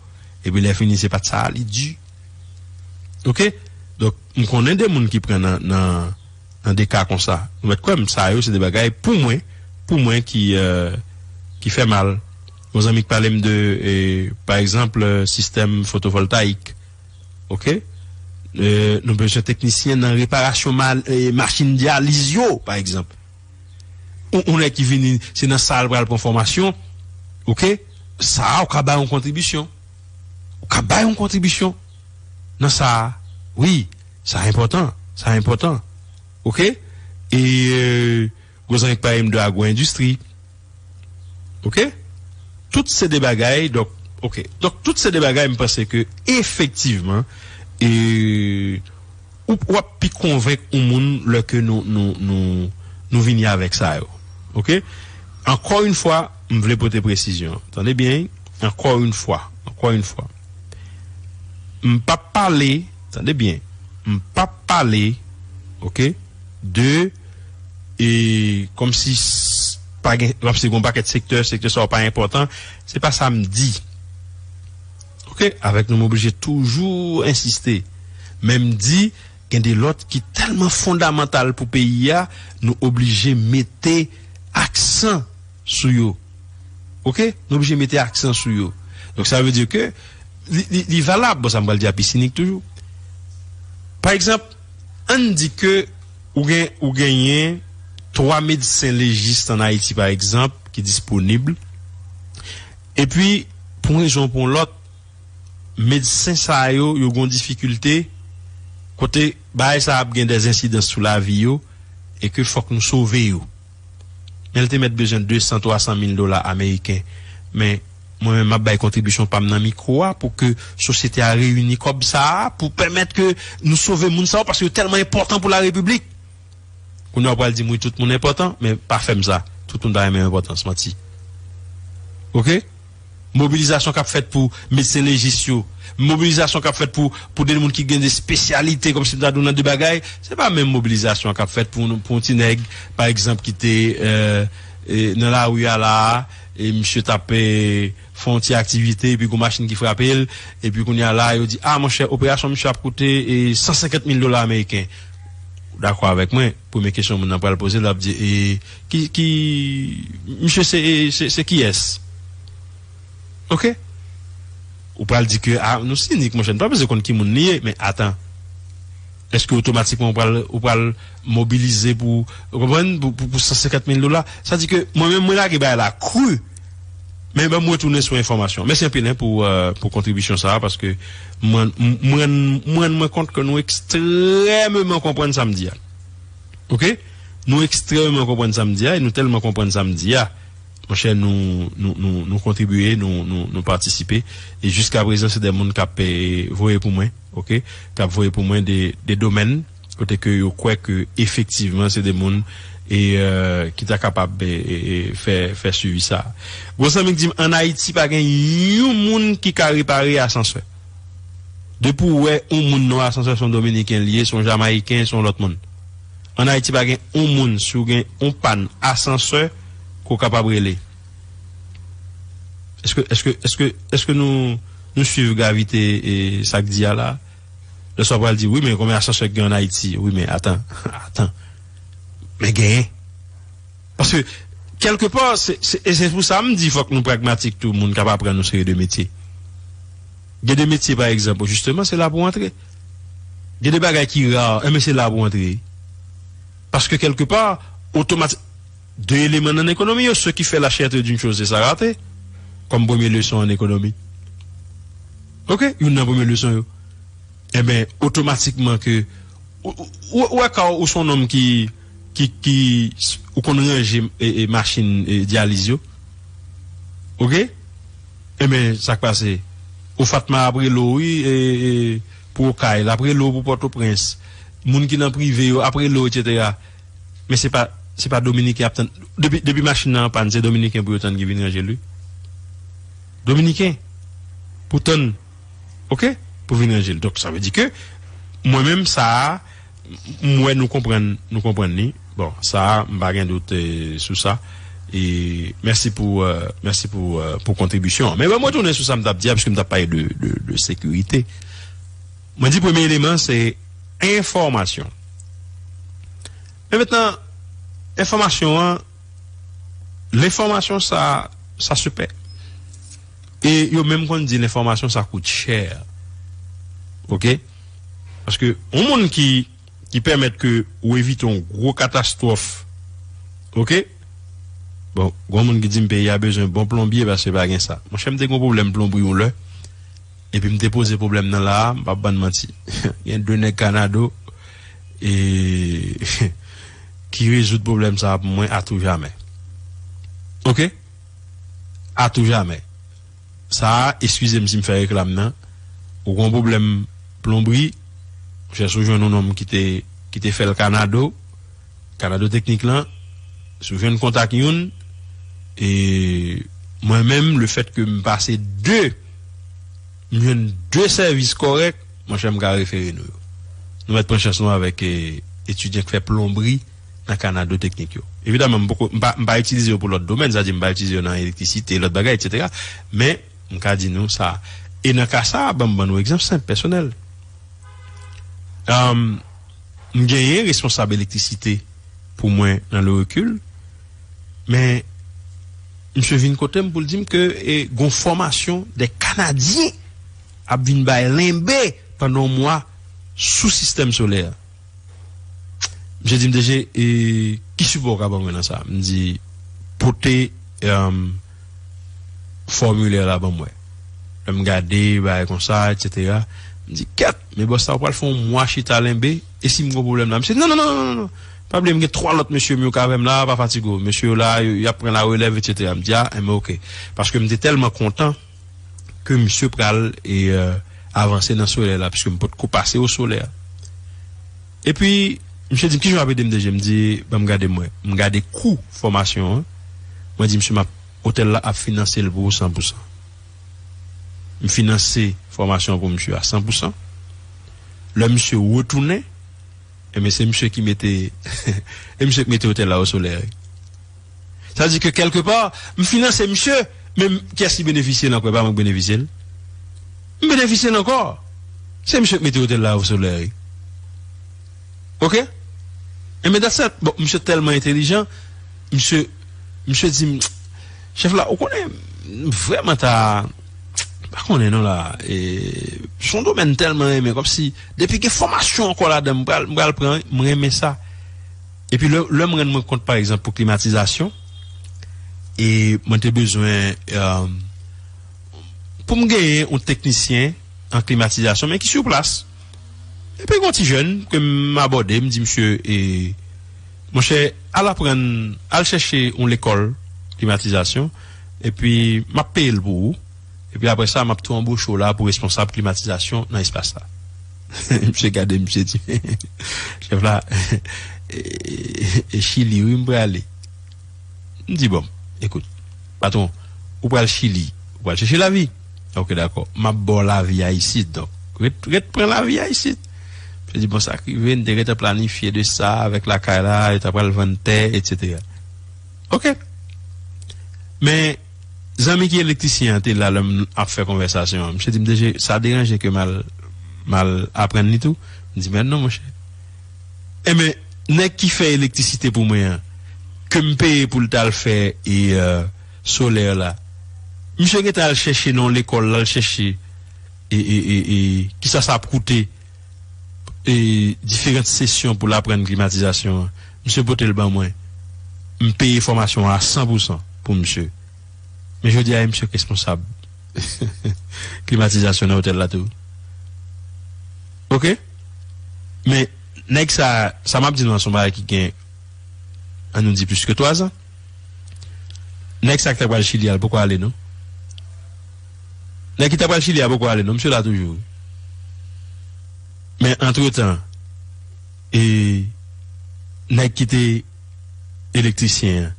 Epi lè fini, se pa t sa a, li di. Ok? Donk, m konnen de moun ki pran nan, nan, nan de ka konsa. Ou mèt kwè m, sa yo, se de bagay, pou mwen, pou mwen ki, euh, ki fè mal. Yon zanmi ki pale m de, eh, pa egzanp, euh, sistèm fotovoltayik. Ok? Euh, nou bezwen teknisyen nan reparasyon mal, eh, machin dyaliz yo, pa egzanp. Ou, ou nèg ki vini, se nan sa l pral pran fòmasyon. Ok? Sa a, ou ka bay yon kontribisyon. Ou ka bay yon kontribisyon nan sa a. Wi, sa enpòtan. Sa enpòtan. Ok? E, euh, gwo zanmi k pale m de agwo-endistri. Ok? Tout se de bagay, donk, ok. Donk, tout se de bagay, m panse ke, efektivman, e, ou, w ap pi konvenk yon moun lè ke nou, nou, nou, nou vini avèk sa yo. Ok? Ankò yon fwa, m vle pote presizyon. Tande byen, wi. Ankò yon fwa, ankò yon fwa. M p ap pale, tande byen, m p ap pale, ok, de, e, kòmsi s-, pa gen, kòmsi gen yon pakèt sektè, sektè sa yo pa enpòtan, se pa sa m di. Ok, avèk nou, m oblije toujou ensiste. Men m di, gen de lòt ki tèlman fondamantal pou peyi a, nou oblije mete aksan sou yo. Ok? Nou oblije mete aksan sou yo. Donk, sa vle di ke li, li, li valab. Bon, sa m pral di a pi sinik toujou. Pa egzanp, ann di ke ou gen, ou genyen twa medsen lejis ann Ayiti, pa egzanp, ki disponib. Epi, pou yon rezon ou pou yon lòt, medsen sa yo, yo gen yon difikilte, kote bagay sa ap gen de ensidans sou lavi yo, e ke fòk nou sove yo. Men l te mèt bezwen de san, twa san mil dola ameriken. Men, mwen menm, m ap bay kontribisyon pa m nan mikwo a pou ke sosyete a reyini kòb sa a, pou pèmèt ke nou sove moun sa yo, paske yo tèlman enpòtan pou larepiblik. Kounye a, w pral di m, wi, tout moun enpòtan, men pa fè m sa. Tout moun pa renmen enpòtans, manti. Ok? Mobilizasyon k ap fèt pou medsen lejis yo, mobilizasyon k ap fèt pou, pou de moun ki gen de espesyalite, kòmsi m ta di w nan de bagay, se pa menm mobilizasyon k ap fèt pou, pou yon ti nèg, pa egzanp, ki te, euh, e, nan lari a la a, e misye t ap, e, fè yon ti aktivite, epi gon machin ki frape l, epi kounye a la, yo di, a, monchè, operasyon misye ap koute, e, san senkant mil dola ameriken. Ou dakò avèk mwen, premye kesyon moun nan pral poze l, l ap di, e, ki, ki, misye se, se, se kiyès? Ok? Ou pral di ke, a, nou sinik, monchè, nou pa bezwen konn ki moun li ye, men atan. Èske otomatikman ou pral, ou pral mobilize pou, ou konprann, pou, pou, pou san senkant mil dola? Sa di ke mwen menm, mwen lage bagay la kri. Men ban m retounen sou enfòmasyon. Mèsi anpil, en, pou, euh, pou kontribisyon sa a, paske mwen, mwen, mwen, mwen kont ke nou ekstrèmeman konprann sa m di a. Ok? Nou ekstrèmeman konprann sa m di a, e nou tèlman konprann sa m di a. Monchè, nou, nou, nou, nou kontribiye, nou, nou, nou patisipe. E jiska prezan, se de moun k ap, eh, voye pou mwen, ok? K ap voye pou mwen de, de domèn kote ke yo kwè ke efektivman se de moun e, eh, ki ta kapab, eh, eh, eh, fè, fè swivi sa. Gwo zanmi k di m, ann Ayiti, pa gen yon moun ki ka repare asansè. Depi w wè yon moun nan asansè, se yon Dominiken li ye, se yon Jamayiken, se yon lòt moun. Ann Ayiti, pa gen yon moun, si w gen yon pàn asansè, ke w kapab rele. Èske, èske, èske, èske nou, nou swiv gravite, e, sa k di a la? Lè sa w pral di, wi, men konbyen asansè k gen ann Ayiti? Wi, men atan, atan. Men genyen. Paske, kèlkepa, se, se, e se pou sa m di, fòk nou pragmatik tou, moun k ap aprann yon seri de metye. Gen de metye, pa egzanp, jisteman, se la pou w antre. Gen de bagay ki ra, enben se la pou w antre. Paske, kèlkepa, otomati-, de eleman nan ekonomi yo, ceux qui fait la cherté d'une chose et sa raté, kòm premye leson an ekonomi. Ok? Youn nan premye leson yo. Enben, otomatikman ke, ou, ou, ou wè ka ou se yon nonm ki, ki, ki, ou konn ranje, e, e, machin, e, dyaliz yo. Ok? Enben, sa k pase? Ou Fatma ap rele w, wi, e, e, pou Okay, l ap rele w pou Pòtoprens. Moun ki nan prive yo ap rele w, etsetera. Men se pa, se pa Dominiken ap tann. Depi, depi machin nan an pàn, se Dominiken pou yo tann ki vin ranje l, wi. Dominiken pou tann, oke, pou vin ranje l. Donk, sa vle di ke mwen menm, sa a, m wè nou konprann, nou konprann li. Bon, sa a, m pa gen dout, eh, sou sa. E mèsi pou, eh, mèsi pou, eh, pou kontribisyon an. Men mwen retounen sou sa m t ap di a, piske m t ap pale de, de, de sekirite. Mwen di premye eleman, se enfòmasyon. Men mentnan, enfòmasyon an, lenfòmasyon sa, sa se pè. E yo menm konn di lenfòmasyon sa kout chè. Oke? Paske yon moun ki, ki pèmèt ke ou evite yon gwo katastwòf. Oke? Bon, gen moun ki di m peyi a bezwen bon plonbye paske pa gen sa. Monchè, m te gen yon pwoblèm plonbri yon lè. Epi m te poze pwoblèm nan la a, m p ap bann manti. Gen de nèg Kanado, e, ki rezoud pwoblèm sa a pou mwen atou jamè. Oke? Atou jamè. Sa a, eskize m si m fè reklam nan. Ou gen yon pwoblèm plonbri, monchè, si w jwenn yon nonm ki te, ki te fè l Kanado, Kanado Teknik lan, si w jwenn kontak youn, e mwen menm, lefètke m pase de, m jwenn de sèvis kòrèk, monchè, m ka refere nou yo. Nou mèt pran chans nou avèk, e, etidyan k fè plonbri nan Kanado Teknik yo. Evidaman, m poko, m pa, m pa itilize yo pou lòt domèn, sa di m pa itilize yo nan elektrisite, lòt bagay, etsetera. Men, m ka di nou sa. E nan ka sa a, ban m ban nou egzanp senp, pèsonèl. Am, m genyen responsab elektrisite pou mwen nan Le Recul, men misye vin kote m pou l di m ke, e, gon fòmasyon de Kanadyen ap vin bay lenbe pandan yon mwa sou sistèm solè a. Misye di m, "D G, e, ki sipò w ka ban mwen nan sa?" M di, "Pote, em, fòmilè la ban mwen." Lè m gade, bagay konsa, etsetera. M di, "Kèt, men bòs la, ou pral fè yon mwa chita lenbe, e si m gen pwoblèm la?" Misye di, "Non, non, non, non, non, non. Pa bliye, m gen twa lòt mesye m yo k avè m la, pa fatige w. Mesye yo la, yo, y ap pran larelèv, etsetera." M di, "A, enben, oke." Paske m te tèlman kontan ke misye pral, e, e, avanse nan solè la, piske m potko pase o solè a. Epi, misye di m, "Kijan w ap ede m, D G?" M di, "Ban m gade mwen." M gade kou fòmasyon an. Mwen di misye, "M ap, otèl la ap finanse l pou ou san pou san." M finanse fòmasyon an pou misye a san pou san. Lè misye retounen, enben, se misye ki mete, e misye ki mete otèl la o solè, wi. Sa vle di ke kèlkepa, m finanse misye, men m, kiyès ki benefisye l ankò? E pa mwen k benefisye l. M benefisye l ankò. Se misye k mete otèl la o solè, wi. Oke? Enben, that's it. Bon, misye tèlman entelijan, misye, misye di m, "Chèf la, ou konnen, m vrèman ta, pa konnen non la, e, se yon domèn tèlman renmen, kòmsi, depi gen fòmasyon ankò ladan, m pral, m pral pran, m renmen sa." Epi lè, lè m rann mwen kont, pa egzanp, pou klimatizasyon, e mwen te bezwen, e, pou m genyen yon teknisyen an klimatizasyon, men ki sou plas. Epi gen yon ti jèn ke m abòde, m di, "Misye, e, monchè, al aprann, al chèche yon lekòl klimatizasyon, epi m ap peye l pou ou." Epi apre sa, m ap tou anboche w la pou responsab klimatizasyon nan espas la. Misye gade, misye di, "Chèf la, e, e, e Chili, wi, m prale." M di, "Bon, ekout, patwon, ou pral Chili, ou pral chèche lavi. Oke, dakò, m ap ba w lavi a isit, donk, ret, ret pran lavi a isit." Misye di, "Bon, sa k rive, n te gentan planifye de sa avèk lakay la, yo ta pral vann tè, etsetera." Oke. Men, zanmi ki elektrisyen an te la lè m ap fè konvèsasyon an. Misye di m, "D G, sa deranje ke m al, m al aprann li tou?" M di, "Men non, monchè." Enben, nèg ki fè elektrisite pou mwen an, ke m peye pou l t al fè, e, e, solè la, misye gentan al chèche nan yon lekòl, l al chèche, e, e, e, e, kisa sa ap koute, e, diferan sesyon pou l aprann klimatizasyon an. Misye pote l ban mwen. M peye fòmasyon an a san pou san pou misye. Men jodi a, misye k responsab klimatizasyon nan otèl la tou. Oke? Men, nèg sa, sa m ap di nou an, se yon bagay ki gen, ann nou di, plis ke twa zan. Nèg sa ki ta pral Chili a, l poko ale, non. Nèg ki ta pral Chili a poko ale, non. Misye la toujou. Men antretan, e, nèg ki te elektrisyen an,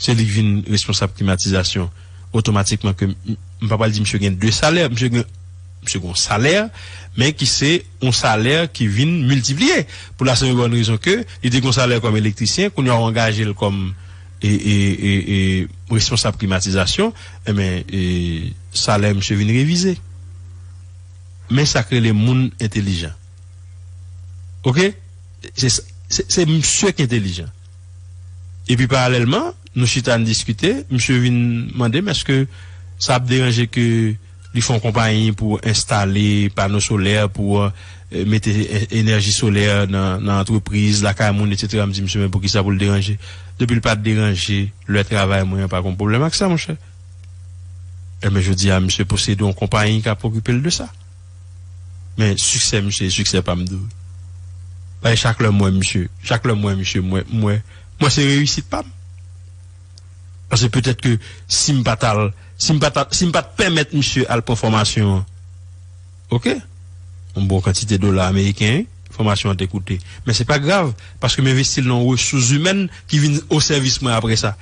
se li k vin responsab klimatizasyon, otomatikman ke m, m pa pral di misye gen de salè, misye gen, misye gen yon salè, men ki se yon salè ki vin miltipliye. Pou la simple bonne raison ke li te gen yon salè kòm elektrisyen, kounye a w angaje l kòm, e, e, e, e, responsab klimatizasyon, enben, e, salè misye vin revize. Men sa k rele moun entelijan. Oke? Se, se, se misye ki entelijan. Epi paralèlman, nou chita n diskite, misye vin mande m èske sa ap deranje ke li fè yon konpayi pou enstale pano solè, pou, e, mete e-, enèji solè nan, nan antrepriz, lakay moun, etsetera. M di misye, men poukisa pou l deranje? Depi l pa t deranje lè travay mwen an, pa gen pwoblèm ak sa, monchè. Enben, jodi a, misye posede yon konpayi k ap okipe l de sa. Men siksè misye, siksè pa m tou. Paske chak lè m wè misye, chak lè m wè misye, m wè, m wè, m wè se reyisit pa m. Paske petèt ke si m pa t al, si m pa t al, si m pa t pèmèt misye al pran fòmasyon an, oke, yon bon kantite dola ameriken, wi, fòmasyon an te koute. Men se pa grav, paske m envesti l nan yon resous imèn ki vin o sèvis mwen apre sa.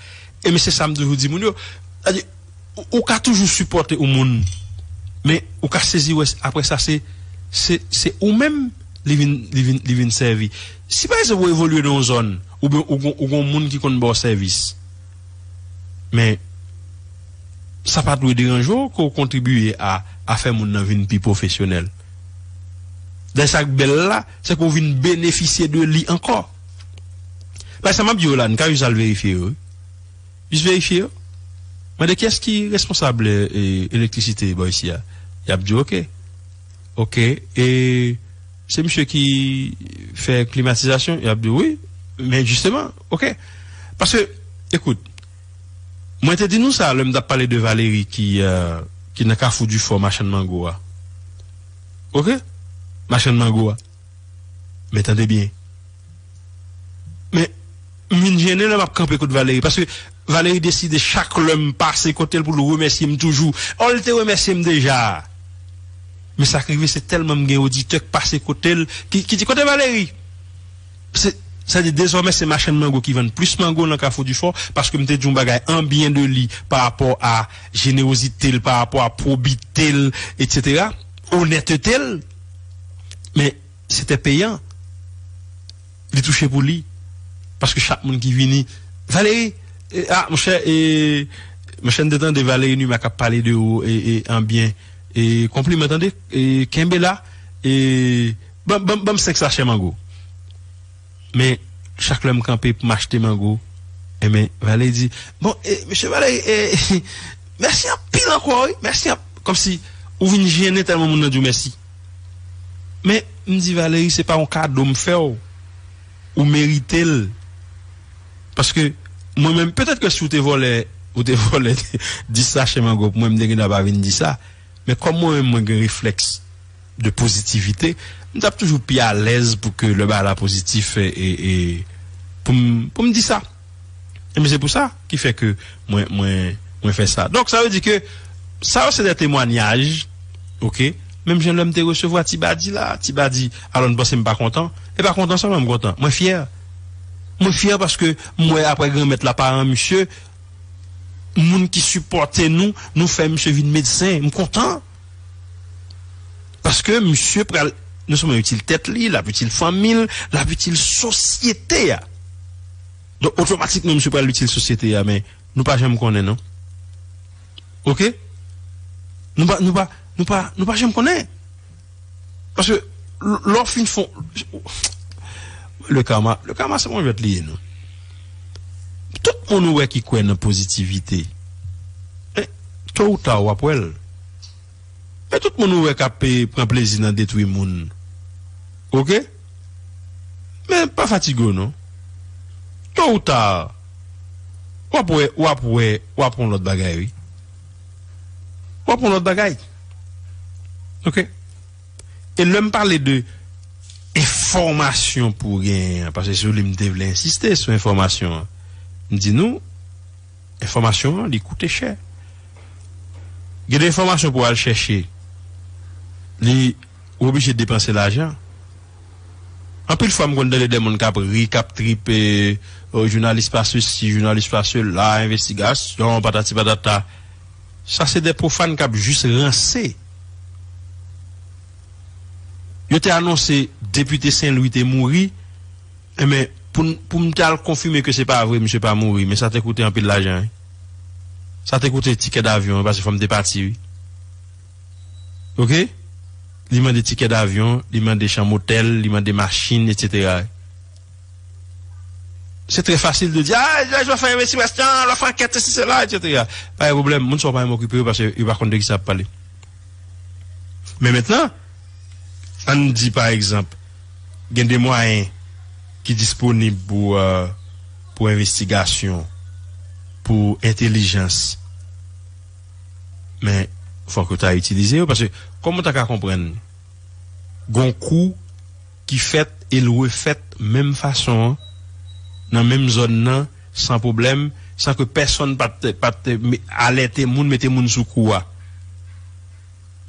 E men se sa m toujou di moun yo. Sa di, ou, ou ka toujou sipòte yon moun, men ou ka sezi wè apre sa se, se, se ou menm li vin, li vin, li vin sèvi. Si pa egzanp ou evolye nan yon zòn, oubyen ou gon, ou gon moun ki konn ba w sèvis, men sa pa dwe deranje w ke w kontribiye a, a fè moun nan vin pi pwofesyonèl. Dayè sa k bèl la, se ke w vin benefisye de li ankò. Paske sa m ap di w la, n ka jis al verifye yo, wi. Jis verifye yo. Mande kiyès ki responsab, e, elektrisite bò isi a. Y ap di w, oke. Oke. E se misye ki fè klimatizasyon? Y ap di w, wi. Men jisteman, oke. Paske, ekout, mwen te di nou sa lè m t ap pale de Valérie ki, e, ki nan Kafou Difò, machann mango a. Oke? Machann mango a. Men tande byen. Men, m vin jennen lè m ap kanpe kot Valérie. Paske Valérie deside chak lè m pase kote l pou l remèsye m toujou. Ò, l te remèsye m deja. Men sa k rive, se tèlman m gen oditè k pase kote l, ki, ki di, "Kote Valérie?" Se, sa di, dezòmè, se machann mango ki vann plis mango nan Kafou Difò, paske m te di yon bagay an byen de li pa rapò a jenerozite l, pa rapò a pwobite l, etsetera, onètete l. Men, se te peyan. Li touche pou li. Paske chak moun ki vini, "Valérie, e, a, monchè, e, monchè, n te tande Valérie Numa k ap pale de ou, e, e, an byen. E, konpliman, tande, e, kenbe la, e, ban, ban, ban m senk sachè mango." Men, chak lè m kanpe pou m achte mango, enben, Valérie di, "Bon, e, mesye Valérie, e, mèsi anpil ankò, wi, mèsi anp-," kòmsi ou vin jennen tèlman moun nan di w mèsi. Men, m di, "Valérie, se pa yon kado m fè w. Ou merite l." Paske mwen menm, petèt ke si w te vòlè, ou te vòlè dis sachè mango pou mwen, m te gentan pa vin di sa. Men kòm mwen menm, mwen gen reflèks de pozitivite, m t ap toujou pi alèz pou ke lè bagay la pozitif, e, e, e, pou m, pou m di sa. Ebyen, se pou sa ki fè ke mwen, mwen, mwen fè sa. Donk, sa vle di ke sa yo se de temwanyaj, oke? Menm jan lè m te resevwa Ti Badi la, Ti Badi, alò n panse m pa kontan. E pa kontan sèlman m kontan, mwen fyè. Mwen fyè paske m wè apre Granmèt la, paran misye, moun ki sipòte nou, nou fè misye vin medsen. M kontan. Paske misye pral non sèlman itil tèt li, l ap itil fanmi l, l ap itil sosyete a. Donk, otomatikman, misye pral itil sosyete a, men nou pa janm konnen, non. Oke? Nou pa, nou pa, nou pa, nou pa janm konnen. Paske l-, lè w fin fon, le karma, le karma se yon jwèt li ye, non. Tout moun ou wè ki kwè nan pozitivite, men, to ou ta, w ap wè l. Men tout moun ou wè k ap, e, pran plezi nan detwi moun. Oke? Men pa fatige w, non. To ou ta, w ap wè, w ap wè, w ap wè yon lòt bagay, wi. W ap wè yon lòt bagay. Oke? E lè m pale de enfòmasyon pou w genyen an, paske se sou li m te vle ensiste, sou enfòmasyon an. M di nou, enfòmasyon an, li koute chè. Gen de enfòmasyon pou w al chèche, li, ou oblije depanse lajan. Anpil fwa, m konn tande de moun k ap ri, k ap tripe, o, jounalis pa sesi, jounalis pa sela, envestigasyon, patati patata. Sa se de pwofàn k ap jis ranse. Yo te anonse depite Sen Lwi te mouri, enben, pou n, pou m t al konfime ke se pa vre, misye pa mouri, men sa te koute anpil lajan, wi. Sa te koute tikè davyon, wi, paske fò m te pati, wi. Oke? Li mande tikè davyon, li mande chanm otèl, li mande machin, etsetera. Se trè fasil de di, a, lè w ap fè envestigasyon, lè w ap fè ankèt, sesi, sela, etsetera. Pa gen pwoblèm, moun sa yo pa menm okipe yo paske yo pa konn de ki sa y ap pale. Men mentnan, ann di, pa egzanp, gen de mwayen ki disponib pou, euh, pou envestigasyon, pou entèlijans. Men, fòk yo ta itilize yo, paske, kòman w ta ka konprann, gon kou ki fèt e l refèt menm fason an, nan menm zòn nan, san pwoblèm, san ke pèsonn pa t, pa t me-, alète moun, mete moun sou kou a.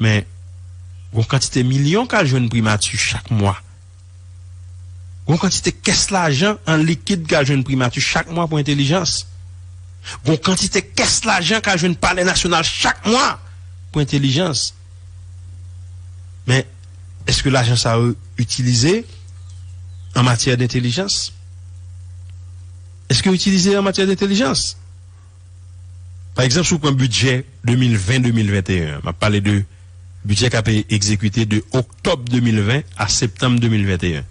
Men, gon kantite milyon k al jwenn primati chak mwa. Gon kantite kès lajan an likid k al jwenn primati chak mwa pou entèlijans. Gon kantite kès lajan k al jwenn Palè Nasyonal chak mwa pou entèlijans. Men, èske lajan sa yo itilize an matyè dentèlijans? Èske yo itilize an matyè dentèlijans? Pa egzanp, si w pran bidjè de mil ven, de mil venteyen, m ap pale de bidjè k ap egzekite de oktòb de mil ven a septanm de mil venteyen.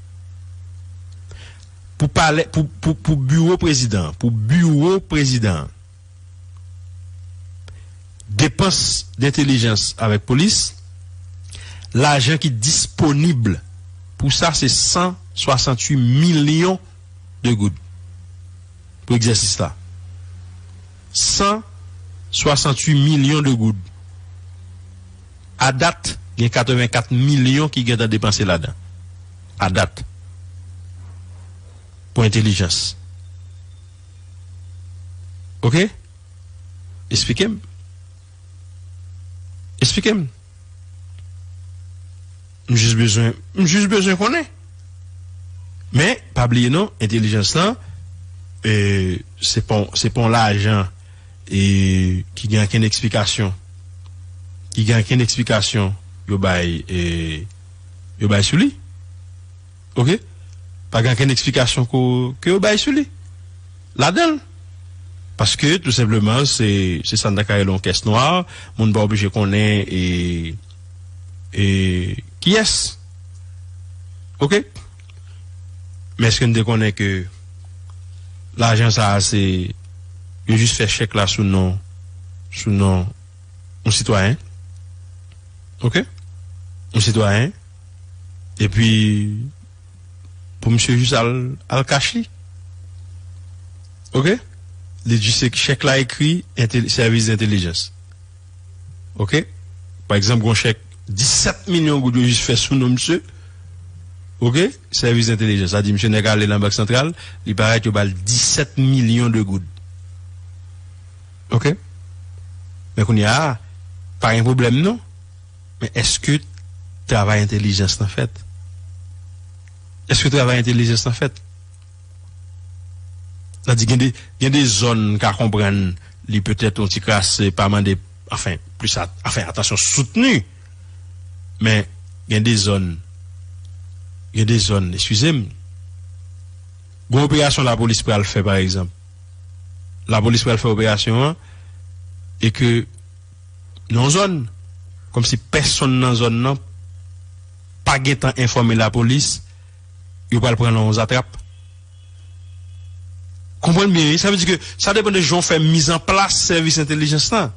Pou palè, pou, pou, pou biwo prezidan, pou biwo prezidan, depans dentèlijans avèk polis, lajan ki disponib pou sa se san swasanntuit milyon de goud pou egzèsis la. San swasanntuit milyon de goud. A dat, gen katrevenkat milyon ki gentan depanse ladan. A dat. Pou entèlijans. Oke? Esplike m. Esplike m. M jis bezwen, m jis bezwen konnen. Men, pa bliye non, entèlijans lan, e, se pa, se pa yon lajan, e, ki gen ankenn eksplikasyon. Ki gen ankenn eksplikasyon yo bay, e, yo bay sou li. Oke? Pa gen ankenn eksplikasyon ko, ke yo bay sou li. Ladan l. Paske, tou senpleman, se, se sa n ta ka rele yon kès nwa. Moun pa oblije konnen, e, e, kiyès. Oke? Men èske n te konnen ke lajan sa a, se, yo jis fè chèk la sou non, sou non yon sitwayen? Oke? Yon sitwayen. Epi, pou misye jis al, al kach li. Oke? Li di se chèk la ekri entel-, sèvis entèlijans. Oke? Pa egzanp, gon chèk disèt milyon goud yo jis fè sou non misye. Oke? Sèvis entèlijans. Sa di misye nèg ale nan Bank Santral, li parèt yo ba l disèt milyon de goud. Oke? Men kounye a, pa gen pwoblèm non. Men èske travay entèlijans lan fèt? Èske travay entèlijans lan fèt? Sa di gen de, gen de zòn ka konprann li petèt yon ti kras, eh, pa mande, anfen, plis a-, anfen, atansyon soutni. Men gen de zòn, gen de zòn, eskize m, gon operasyon lapolis pral fè, pa egzanp. Lapolis pral fè operasyon an, e ke nan yon zòn, kòmsi pèsonn nan zòn nan pa gentan enfòme lapolis, yo pral pran nan yon zatrap. Konprann byen, wi. Sa vle di ke sa depann de jan w fè mizanplas sèvis entèlijans lan.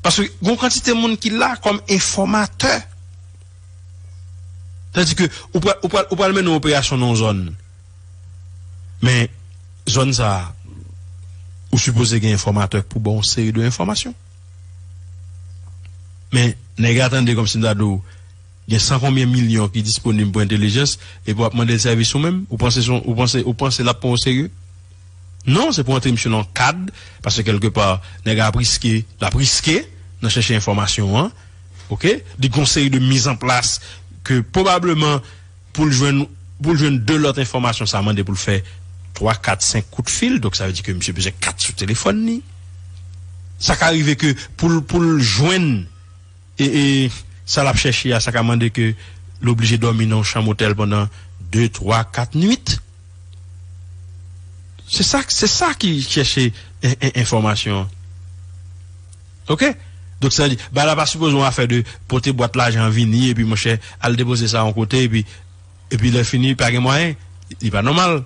Paske gon kantite moun ki la kòm enfòmatè. Tandike ou pral, ou pral, ou pral mennen yon operasyon nan yon zòn. Men, zòn sa a, ou sipoze gen enfòmatè pou ba w yon seri de enfòmasyon. Men, nèg la tande kòmsi m ta di w, gen san konbyen milyon ki disponib pou entèlijans, epi w ap mande l sèvis ou menm? Ou panse se yon, ou panse, ou panse l ap pran w serye? Non, se pou antre misye nan yon kad, paske kèlkepa, nèg la ap riske, l ap riske nan chèche enfòmasyon an, oke? Li gon seri de mizanplas ke pwobableman pou l jwenn, pou l jwenn de lòt enfòmasyon, sa mande pou l fè twa, kat, senk kout fil. Donk, sa vle di ke misye bezwen kat sou telefòn li. Sa ka rive ke pou l, pou l jwenn e, e sa l ap chèche a, sa ka mande ke l oblije dòmi nan yon chanm otèl pandan de, twa, kat nwit. Se sa, se sa ki chèche en, en, enfòmasyon an. Oke? Donk, sa di, bagay la pa sipoze yon afè de pote bwat lajan vini, epi, monchè, al depoze sa yon kote, epi, epi lè fini, pa gen mwayen, li pa nòmal.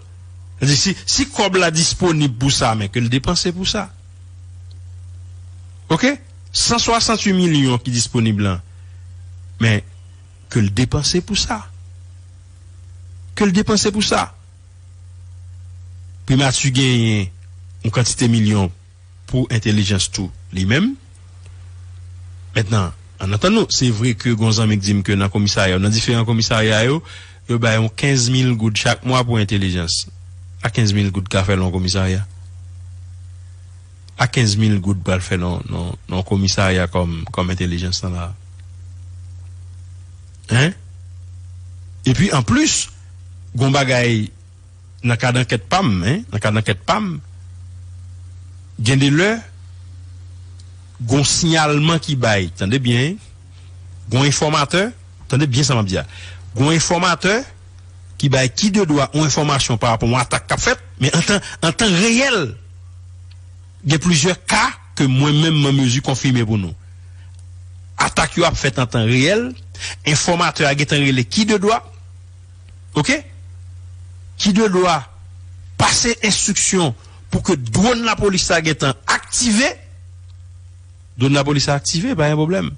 Sa di, si, si kòb la disponib pou sa, men ke l depanse pou sa. Oke? San swasanntuit milyon ki disponib lan, men ke l depanse pou sa. Ke l depanse pou sa. Primati genyen yon kantite milyon pou entèlijans tou li menm. Mentnan, ann antann nou, se vre ke gon zanmi k di m ke nan komisarya yo, nan diferan komisarya yo, yo bay yon kenz mil goud chak mwa pou entèlijans. A kenz mil goud ka fè nan yon komisarya? A kenz mil goud pral fè nan, nan, nan yon komisarya kòm, kòm entèlijans lan la? Hein? Epi, anplis, gon bagay nan kad ankèt pa m, hein, nan kad ankèt pa m, gen de lè, gon siyalman ki bay, tande byen, gon enfòmatè, tande byen sa m ap di a, gon enfòmatè ki bay ki de dwa yon enfòmasyon pa rapò yon atak k ap fèt, men an tan, an tan reyèl, gen plizyè ka ke mwen menm m an mezi konfime pou nou. Atak yo ap fèt an tan reyèl, enfòmatè a gentan rele ki de dwa, oke? Ki de dwa pase enstriksyon pou ke dwòn lapolis la gentan aktive. Dwòn lapolis la aktive, pa gen pwoblèm.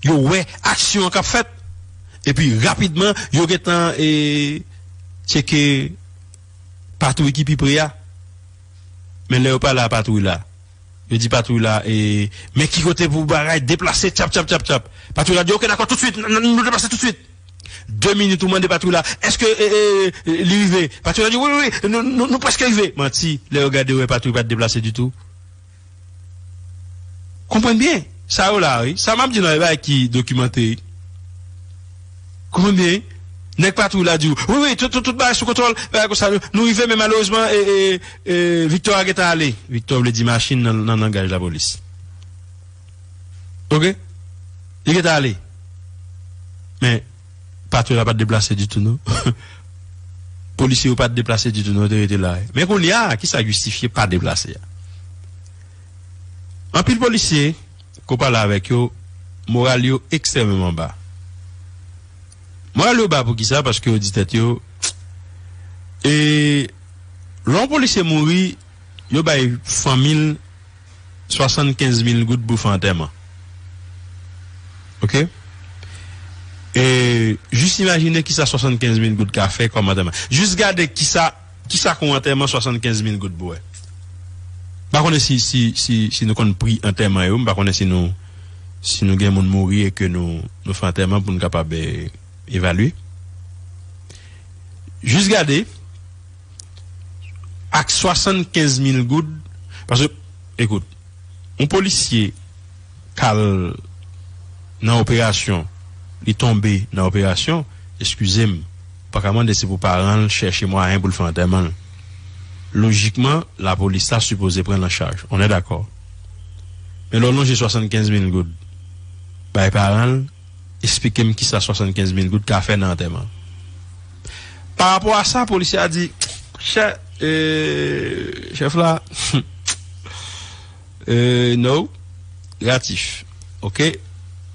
Yo wè aksyon an k ap fèt. Epi rapidman, yo gentan e, tcheke patwouy ki pi pre a. Men lè yo pale a patwouy la, yo di patwouy la, e, men ki kote pou bagay deplase, tchap, tchap, tchap, tchap. Patwouy la di, oke, dakò, toutswit, n, n, nou deplase toutswit. De minit ou mande patwouy la, èske, e, e, e, li rive? Patwouy la di, wi, wi, wi, nou, nou, nou prèske rive. Manti, lè yo gade, yo wè patwouy pa t deplase ditou. Konprann byen, sa yo la, wi. Sa m ap di nou, e bagay ki dokimante, wi. Konprann byen, wi. Nèg patwouy la di w, wi, wi, tout, tout, tout bagay sou kontwòl, bagay konsa, nou, nou rive, men malerezman, e, e, e, Victor a gentan ale. Victor vle di machin nan, nan langaj lapolis. Oke? Li gentan ale. Men, patwouy la pa t deplase ditou, non. Polisye yo pa t deplase ditou, non, yo te rete la. Men kounye a, kisa k jistifye pa deplase a? Anpil polisye, ke w pale avèk yo, moral yo ekstrèmeman ba. Moral yo ba poukisa? Paske yo di tèt yo, e lè yon polisye mouri, yo bay fanmi l swasannkenz mil goud pou fè antèman. Oke? E jis imajine kisa swasannkenz mil goud ka fè kòm antèman. Jis gade kisa, kisa k yon antèman swasannkenz mil goud pou wè. M pa konnen si, si, si, si nou konn pri antèman yo, m pa konnen si nou, si nou gen moun mouri e ke nou, nou fè antèman pou n kapab, e, evalye. Jis gade, ak swasannkenz mil goud, paske, ekout, yon polisye k al nan operasyon, li tonbe nan operasyon, eskize m, ou pa ka mande se pou paran l chèche mwayen pou l fè antèman l. Lojikman, lapolis la sipoze pran l an chaj. On est d'accord? Men lè w lonje swasannkenz mil goud bay paran l, esplike m kisa swasannkenz mil goud ka fè nan antèman. Pa rapò a sa, polisye a di, chè, e, chèf la, e, no, negatif. Oke?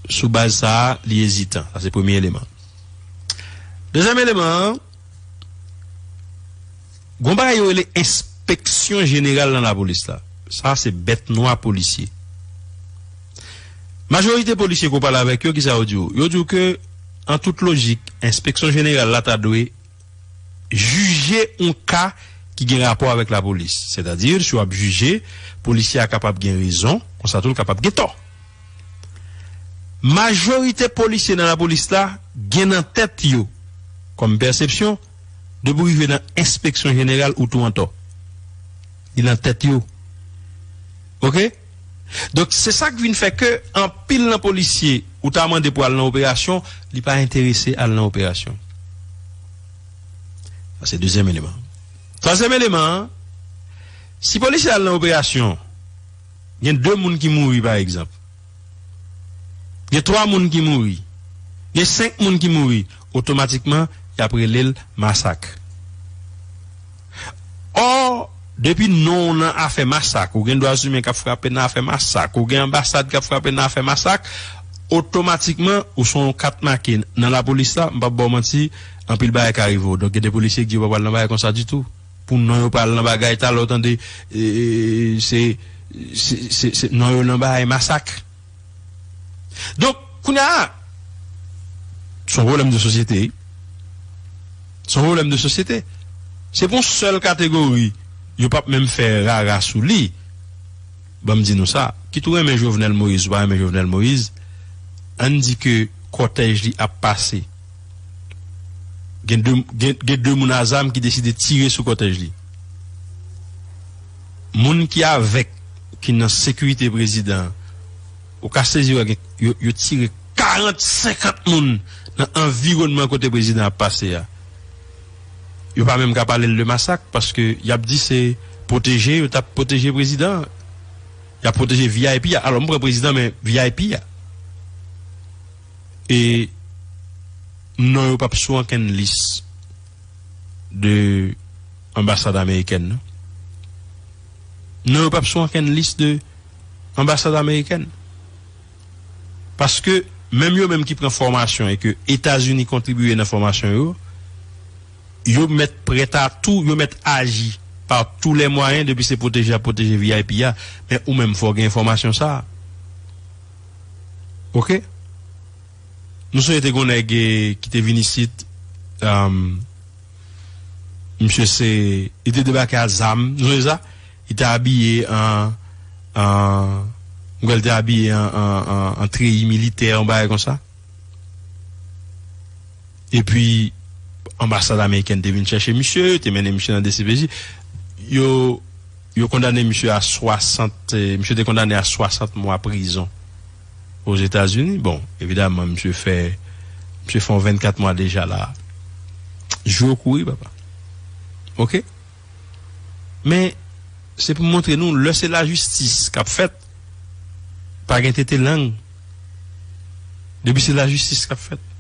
Sou baz sa a, li ezitan. Sa se premye eleman. Dezyèm eleman an, gon bagay yo rele enspeksyon jeneral nan lapolis la. Sa se bèt nwa polisye. Majorite polisye ke w pale avèk yo, kisa yo di w? Yo di w ke, an tout lojik, enspeksyon jeneral la ta dwe jije yon ka ki gen rapò avèk lapolis. Sètadi, si w ap jije, polisye a kapab gen rezon, konsa tou l kapab gen tò. Majorite polisye nan lapolis la gen nan tèt yo, kòm pèsepsyon, depi w rive nan enspeksyon jeneral, ou tou antò. Li nan tèt yo. Oke? Donk, se sa k vin fè ke anpil nan polisye ou ta mande pou al nan operasyon, li pa enterese al nan operasyon. Sa se dezyèm eleman. Twazyèm eleman an, si polisye al nan operasyon, gen de moun ki mouri, pa egzanp, gen twa moun ki mouri, gen senk moun ki mouri, otomatikman, y ap rele l masak. Ò, depi non w nan afè masak, ou gen dwa imen k ap frape nan afè masak, ou gen anbasad k ap frape nan afè masak, otomatikman, ou se yon kat make nan lapolis la, m p ap ba w manti, anpil bagay ka rive w. Donk, gen de polisye ki di yo pa pral nan bagay konsa ditou. Pou non yo pral nan bagay, talè w tande, e, se, se, se, se, non yo nan bagay masak. Donk, kounye a, se yon pwoblèm de sosyete, wi. Se yon pwoblèm de sosyete. Se pou yon sèl kategori, yo p ap menm fè rara sou li. Ban m di nou sa, kit ou renmen Jovenel Moïse ou pa renmen Jovenel Moïse, ann di ke kòtèj li ap pase. Gen de, gen, gen de moun a zam ki deside tire sou kòtèj li. Moun ki avèk, ki nan sekirite prezidan an, ou ka sezi wè gen, yo, yo tire karant, senkant moun nan anviwònman kote prezidan ap pase a. Yo pa menm ka pale l de masak, paske y ap di se pwoteje, yo t ap pwoteje prezidan an. Y ap pwoteje V I P a. Alò, m pran prezidan, men V I P a. E non yo p ap sou ankenn lis de anbasad amerikèn, non. Non yo p ap sou ankenn lis de anbasad amerikèn. Paske menm yo menm ki pran fòmasyon e ke Etazini kontribiye nan fòmasyon yo, yo mèt prèt a tou, yo mèt aji pa tou lè mwayen depi se pwoteje y ap pwoteje V I P a. Men ou menm fò w gen enfòmasyon sa a. Oke? Nou sonje te gen yon nèg, eh, ki te vin isit, um, misye se, li te debake a zam, nou sonje sa? Li te abiye an, an, m kwè li te abiye an, an, an, an treyi militè, yon bagay konsa. Epi, anbasad amerikèn te vin chèche misye, yo te mennen misye nan D C P J. Yo, yo kondane misye a swasant, eh, misye te kondane a swasant mwa prizon Ozetazini. Bon, evidaman, misye fè, misye fè yon vennkat mwa deja la. Jou yo kouri, papa. Oke? Men, se pou montre nou, lè se lajistis k ap fèt, pa gen tete lang. Depi se lajistis k ap fèt.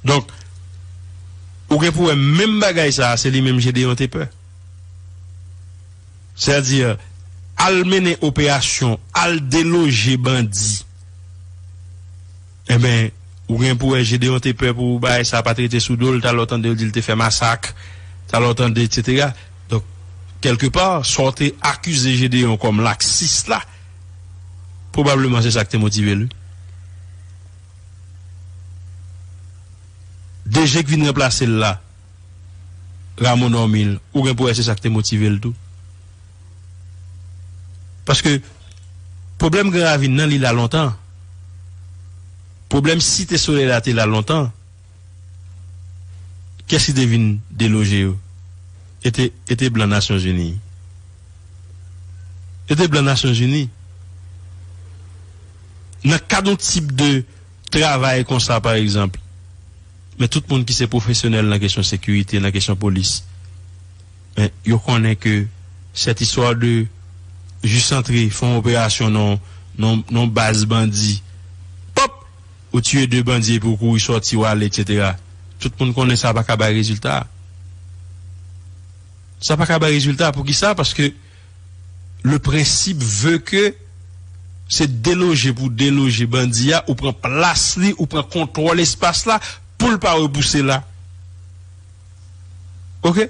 Donk, ou gen pou wè menm bagay sa a, se li menm Jedeyon te pè. Sètadi, al mennen operasyon, al deloje bandi. Enben, ou gen pou wè Jedeyon te pè pou bagay sa a pa t rete sou do l, talè w tande yo di l te fè masak, talè w tande, etsetera. Donk, kèlkepa, sa w te akize Jedeyon kòm laksis la, pwobableman se sa k te motive l, wi. D G k vin ranplase l la, Ramon Normil, ou gen pou wè se sa k te motive l tou. Paske pwoblèm Gran Ravin nan, li la lontan. Pwoblèm Site Solèy la te la lontan. Kiyès ki te vin deloje yo? E te, e te blan Nasyonzini. E te blan Nasyonzini. Nan kad yon tip de travay konsa, pa egzanp, men tout moun ki se pwofesyonèl nan kesyon sekirite, nan kesyon polis, men yo konnen ke cette histoire de jis antre, fè yon operasyon nan, nan, nan baz bandi, pòp, ou tiye de bandi epi ou kouri sòti, ou ale, etsetera. Tout moun konnen sa pa ka bay rezilta. Sa pa ka bay rezilta. Poukisa? Paske le principe veut que se deloje pou deloje bandi a, ou pran plas li, ou pran kontwòl espas la, pou l pa repouse la. Oke?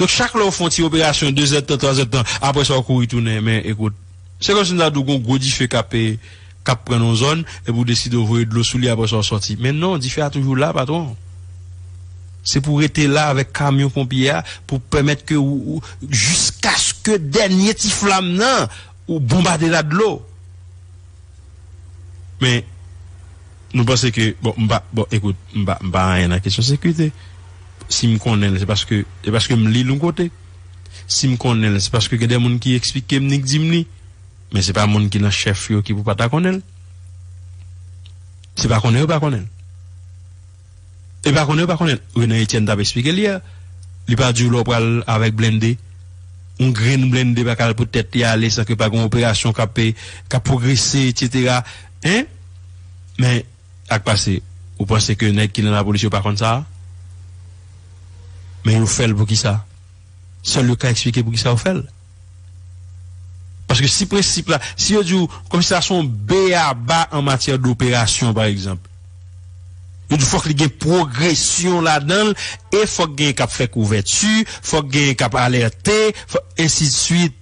Donk, chak lè w fè yon ti operasyon, de zèdtan, twa zèdtan, apre sa w kouri tounen. Men, ekout, se kòmsi m ta di w gon gwo dife k ap, k ap pran nan yon zòn, epi w deside w voye dlo sou li, apre sa w sòti. Men non, dife a toujou la, patwon. Se pou w rete la avèk kamyon ponpye a, pou pèmèt ke ou, ou, jiskaske dènye ti flam nan, ou bonbade l ak dlo. Men, nou panse ke, bon, m pa, bon, ekout, m pa, m pa anyen nan kesyon sekirite. Si m konnen l, se paske, se paske m li l yon kote. Si m konnen l, se paske gen de moun ki eksplike m li, ki di m li. Men se pa moun ki nan chèf yo ki pou pa ta konnen l. Se pa konnen yo pa konnen l. E pa konnen, pa konnen. Renan Etienne t ap eksplike l yè. Li pa di w lè w pral avèk blende. Yon grenn blende pa ka al pou tèt li ale san ke pa gen yon operasyon k ap, k ap pwogrese, etsetera. Hein? Men, ak pase, ou panse ke nèg ki nan lapolis yo pa konn sa a? Men yo fè l pou ki sa? Sèl yo ka eksplike pou ki sa yo fè l. Paske si prensip la, si yo di w, kòmsi sa se yon beyaba an matyè doperasyon, pa egzanp, yo di w fòk li gen pwogresyon ladan l, e fòk gen k ap fè kouvèti, fòk gen k ap alète, fòk, ensi de swit.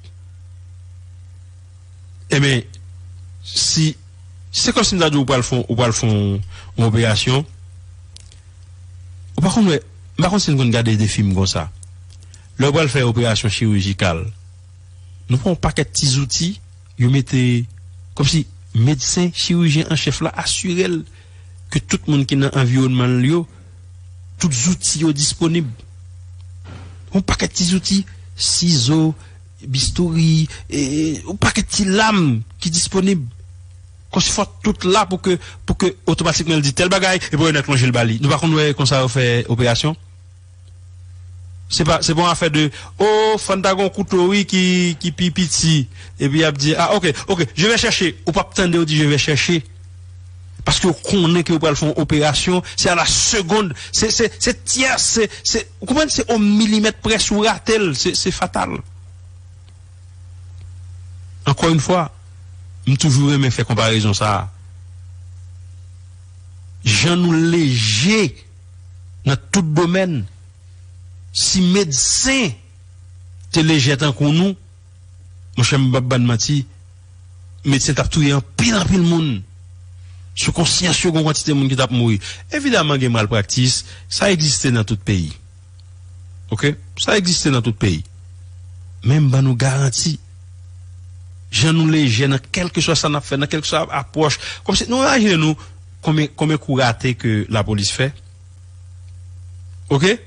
Ebyen, si, se kòmsi m ta di w, ou pral fè, ou pral fè yon, yon operasyon, ou pa konn wè, m pa konn si n konn gade de fim konsa. Lè w pral fè operasyon chirijikal, nou pran yon pakèt ti zouti, yo mete, kòmsi medsen chirijyen an chèf la asire l ke tout moun ki nan anviwònman l yo, tout zouti yo disponib. Yon pakèt ti zouti, sizo, bistouri, e, yon pakèt ti lam ki disponib. Kòmsi fò tout la pou ke, pou ke otomatikman l di tèl bagay, epi yo nèk lonje l ba li. Nou pa konn wè konsa yo fè operasyon? Se pa, se pa yon afè de, o, fò n ta gen yon kouto, wi, ki, ki pi piti. Epi y ap di, a, oke, oke, je vais chercher. Ou p ap tande yo di, je vais chercher. Paske yo konnen ke yo pral fè yon operasyon, se a la segonn, se, se, se tyès, se, se, ou konprann, se o milimèt près ou rate l, se, se fatal. Encore une fois, m toujou renmen fè konparezon sa a. Jan nou leje nan tout domèn, si medsen te lejè tankou nou, monchè, m p ap ba n manti, medsen t ap touye anpil, anpil moun. Sou konsyans yo, gen yon kantite moun ki t ap mouri. Evidaman, gen malpraktis, sa egziste nan tout peyi. Oke? Sa egziste nan tout peyi. Men m ban nou garanti, jan nou lejè nan kèlkeswa sa n ap fè, nan kèlkeswa apwòch, kòmsi, nou imajine nou konbyen, konbyen kou rate ke lapolis fè? Oke?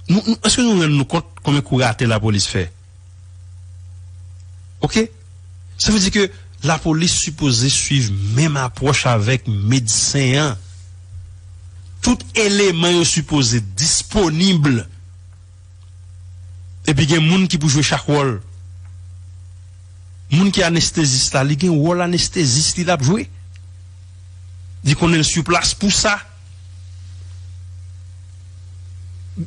Nou, nou, èske nou rann nou kont konbyen kou rate lapolis fè? Oke? Sa vle di ke lapolis sipoze swiv menm apwòch avèk medsen an. Tout eleman yo sipoze disponib. Epi gen moun ki pou jwe chak wòl. Moun ki anestezis la, li gen wòl anestezis li l ap jwe. Li konnen l sou plas pou sa.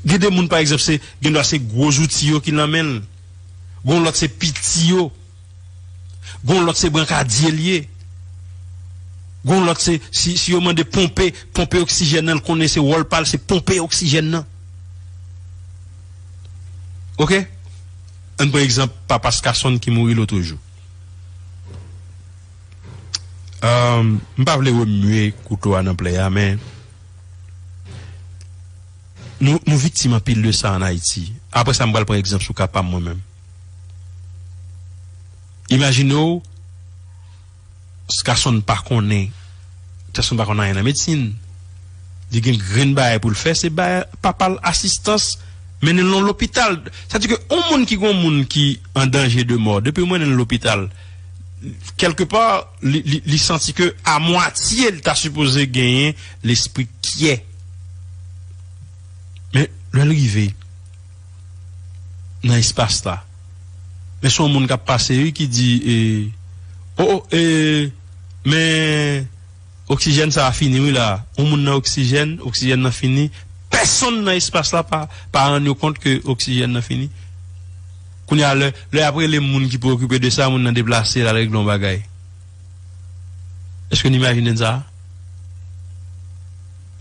Gen de moun, pa egzanp, se, gen dwa se gwo zouti yo ki nan men l. Gon lòt se piti yo. Gon lòt se brankadye l ye. Gon lòt se, si, si yo mande ponpe, ponpe oksijèn nan, l konnen se wòl pa l, se ponpe oksijèn nan. Oke? Ann pran egzanp papa Skason ki mouri lòt jou. Ahn, m pa vle remye kouto a nan plè a, men nou, nou viktim anpil de sa ann Ayiti. Apre sa, m pral pran egzanp sou ka pa m mwen menm. Imajine w, Skason pa konnen, Skason pa konn anyen nan medsin. Li gen grenn bagay pou l fè, se bay papa l asistans, mennen l nan lopital. Sa di ke yon moun ki gen yon moun ki an danje de mò, depi w mennen l lopital, kèlkepa, li, li, li santi ke a mwatye l ta sipoze genyen lespri kyè. Men, lè l rive nan espas la, men se yon moun k ap pase, wi, ki di, e, o, o, e, men, oksijèn sa a fini, wi, la. Yon moun nan oksijèn, oksijèn nan fini. Pèsonn nan espas la pa, pa rann yo kont ke oksijèn nan fini. Kounye a, lè, lè y ap rele moun ki pou okipe de sa, moun nan deplase, l al regle yon bagay. Èske n imajine n sa?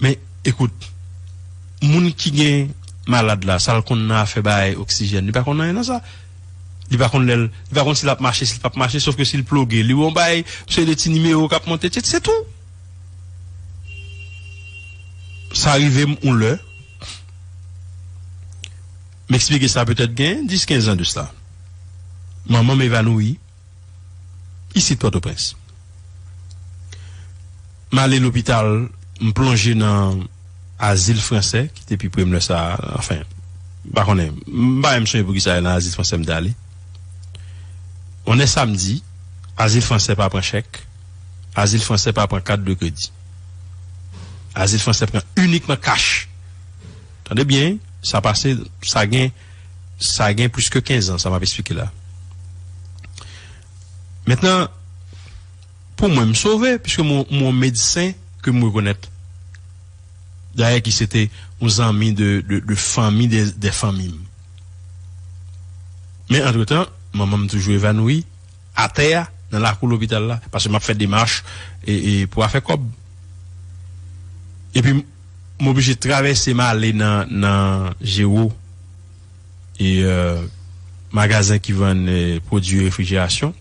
Men, ekout, moun ki gen malad la, sa l konn nan afè bay oksijèn, li pa konn anyen nan sa. Li pa konn lè l, li pa konn si l ap mache, si l p ap mache, sòf ke si l ploge, li wè yon bagay, se de ti nimewo k ap monte, se, se tou. Sa rive m yon lè, m eksplike sa petèt gen dis, kenz an de sa. Manman m evanouyi, isit Pòtoprens. M ale lopital, m plonje nan Azil Fransè, ki te pi pre m lè sa a, anfen, m pa konnen, m pa menm sonje poukisa se nan Azil Fransè m te ale. On est samedi, Azil Fransè pa pran chèk, Azil Fransè pa pran kat de kredi. Azil Fransè pran inikman kach. Tande byen, sa pase, sa gen, sa gen plis ke kenz an, sa m ap eksplike la. Mentnan, pou mwen, m sove, piske m, m yon medsen ke m rekonèt. Dayè, ki se te yon zanmi de, de, de fanmi de, de fanmi m. Men, antretan, manman m toujou evanoui atè a, nan lakou lopital la, paske m ap fè demach e, e pou afè kòb. Epi, m, m oblije travèse m ale nan, nan Jero, e, euh, magazen ki vann, euh, pwodui refrijerasyon.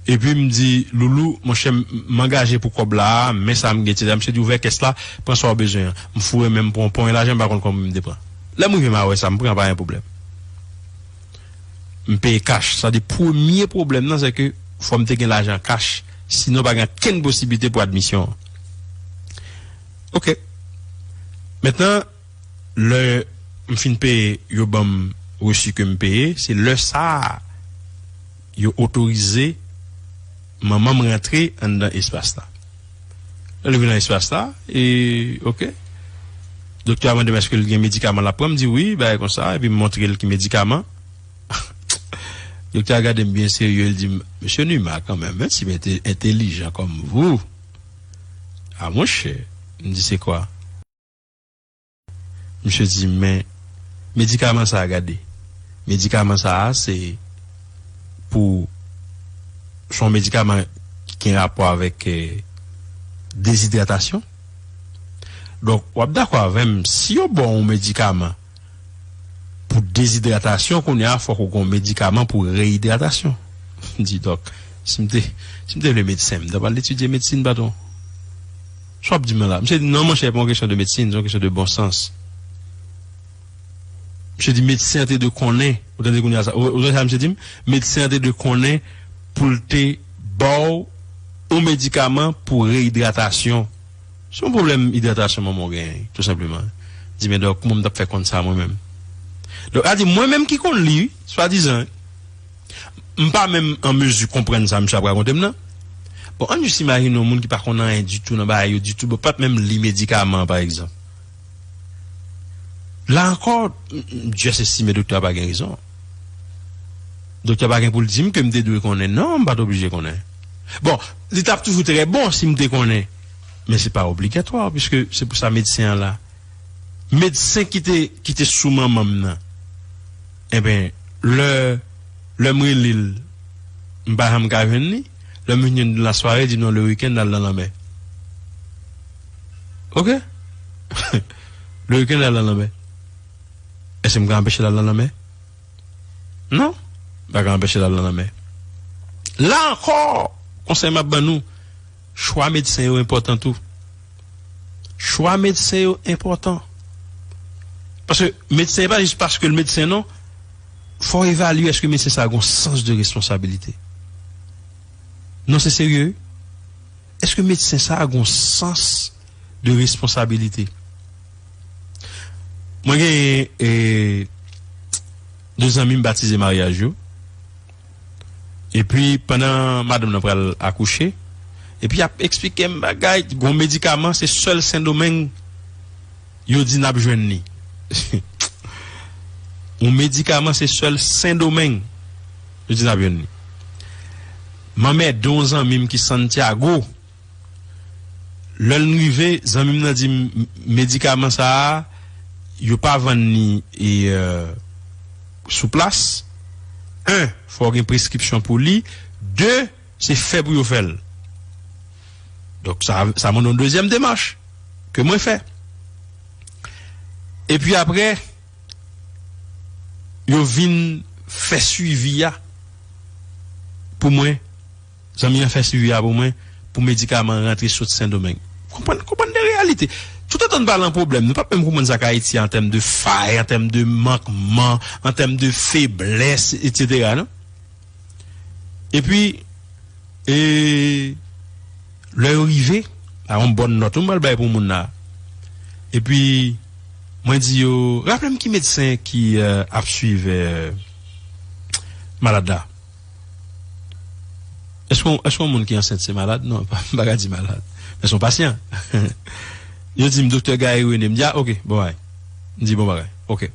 Epi m di, "Loulou, monchè, m, m angaje pou kòb la a, men sa m gen, etsetera." Misye di, "Ouvè kès la, pran sa w bezwen an." M foure men m pran yon ponyen lajan, m pa konn konbyen m te pran. Lè m rive, m a wè sa, m pran, pa gen pwoblèm. M peye kach. Sa di, premye pwoblèm nan, se ke fò m te gen lajan kach. Sinon, pa gen okenn posiblite pou admisyon an. Oke. Mentnan, lè m fin peye, yo ban m resi ke m peye, se lè sa a yo otorize manman m rantre anndan espas la. Lè l vin nan espas la, e, oke. Doktè a mande m èske l gen medikaman l ap pran, m di wi, bagay konsa, epi m montre l ki medikaman. Doktè a gade m byen serye, l di m, "Mesye Numa, kanmenm, hein, ti ente-, entelijan comme vous." Ah, monchè, m di, "Se kwa?" Misye di, "Men, medikaman sa a, gade. Medikaman sa a, se pou, se yon medikaman ki gen rapò avèk, eh, dezidratasyon. Donk, w ap dakò avè m, si yo ba w yon medikaman pou dezidratasyon, kounye a, fòk ou gen yon medikaman pou reyidratasyon." M di, "Dòk, si m te, si m te vle medsen, m ta pral etidye medsin, patwon." Sa w ap di m la? Misye di, "Non, monchè, e pa yon kesyon de medsin, se yon kesyon de bon sans." Misye di, "Medsen an te dwe konnen." Ou tande kounye a sa? Ou, ou tande sa misye di m? "Medsen an te dwe konnen pou l te ba w yon medikaman pou reyidratasyon." Se yon pwoblèm idratasyon manman w genyen, tou senpleman. Di, "Men dòk, kòman m t ap fè konn sa mwen menm?" Donk, a di, mwen menm ki konn li, wi, swadizan, m pa menm an mezi konprann sa misye ap rakonte m nan. Bon, ann jis imajine yon moun ki pa konn anyen ditou nan bagay yo ditou, bon, pa t menm li medikaman, pa egzanp. La ankò, m, m, Dye se si, men doktè a pa gen rezon. Doktè a pa gen pou l di m ke m te dwe konnen. Non, m pa t oblije konnen. Bon, li t ap toujou trè bon si m te konnen. Men se pa obligatwa, piske se pou sa medsen an la. Medsen ki te, ki te sou manman m nan. Enben, lè, lè m rele l, m pa janm ka jwenn li. Lè m vin jwenn li nan sware, di non, le wikenn, l al nan lanmè. Oke? Le wikenn, l al nan lanmè. Èske m ka anpeche l al nan lanmè? Non, m pa ka anpeche l al nan lanmè. La ankò, konsèy m ap ban nou, chwa medsen yo enpòtan tou. Chwa medsen yo enpòtan. Paske medsen, e pa jis paske l medsen, non. Fò w evalye èske medsen sa a gen yon sans de responsabilite. Non, se serye, wi. Èske medsen sa a gen yon sans de responsabilite? Mwen gen, e, de zanmi m batize maryaj yo. Epi, pandan madanm nan pral akouche, epi y ap eksplike m bagay, gon medikaman, se sèl Sendomeng yo di n ap jwenn li. Yon medikaman, se sèl Sendomeng yo di n ap jwenn li. M anmède yon zanmi m ki Santiago. Lè n rive, zanmi m nan di m, medikaman sa a, yo pa vann li, e, euh, sou plas. En, fò w gen preskripsyon pou li. De, se fè pou yo fè l. Donk, sa, sa mande yon dezyèm demach ke mwen fè. Epi apre, yo vin fè swivi a pou mwen. Zanmi an fè swivi a pou mwen, pou medikaman rantre sot Sendomeng. Konprann, konprann de reyalite. Toutotan n pa nan pwoblèm, nou p ap menm konprann sa k Ayiti an tèm de fay, an tèm de mankman, an tèm de feblès, etsetera, non? Epi, e, lè yo rive, a yon bòn nòt, m pral bay pou moun la. Epi, mwen di yo, raple m ki medsen ki, euh, ap swiv, euh, malad la. Èske, èske yon moun ki ansent se malad? Non, pa, m pa ka di malad. Mwen se yon pasyan. Yo di m, "Doktè Gary René." M di, "Ah, ok, bon bagay." M di, "Bon bagay, ok."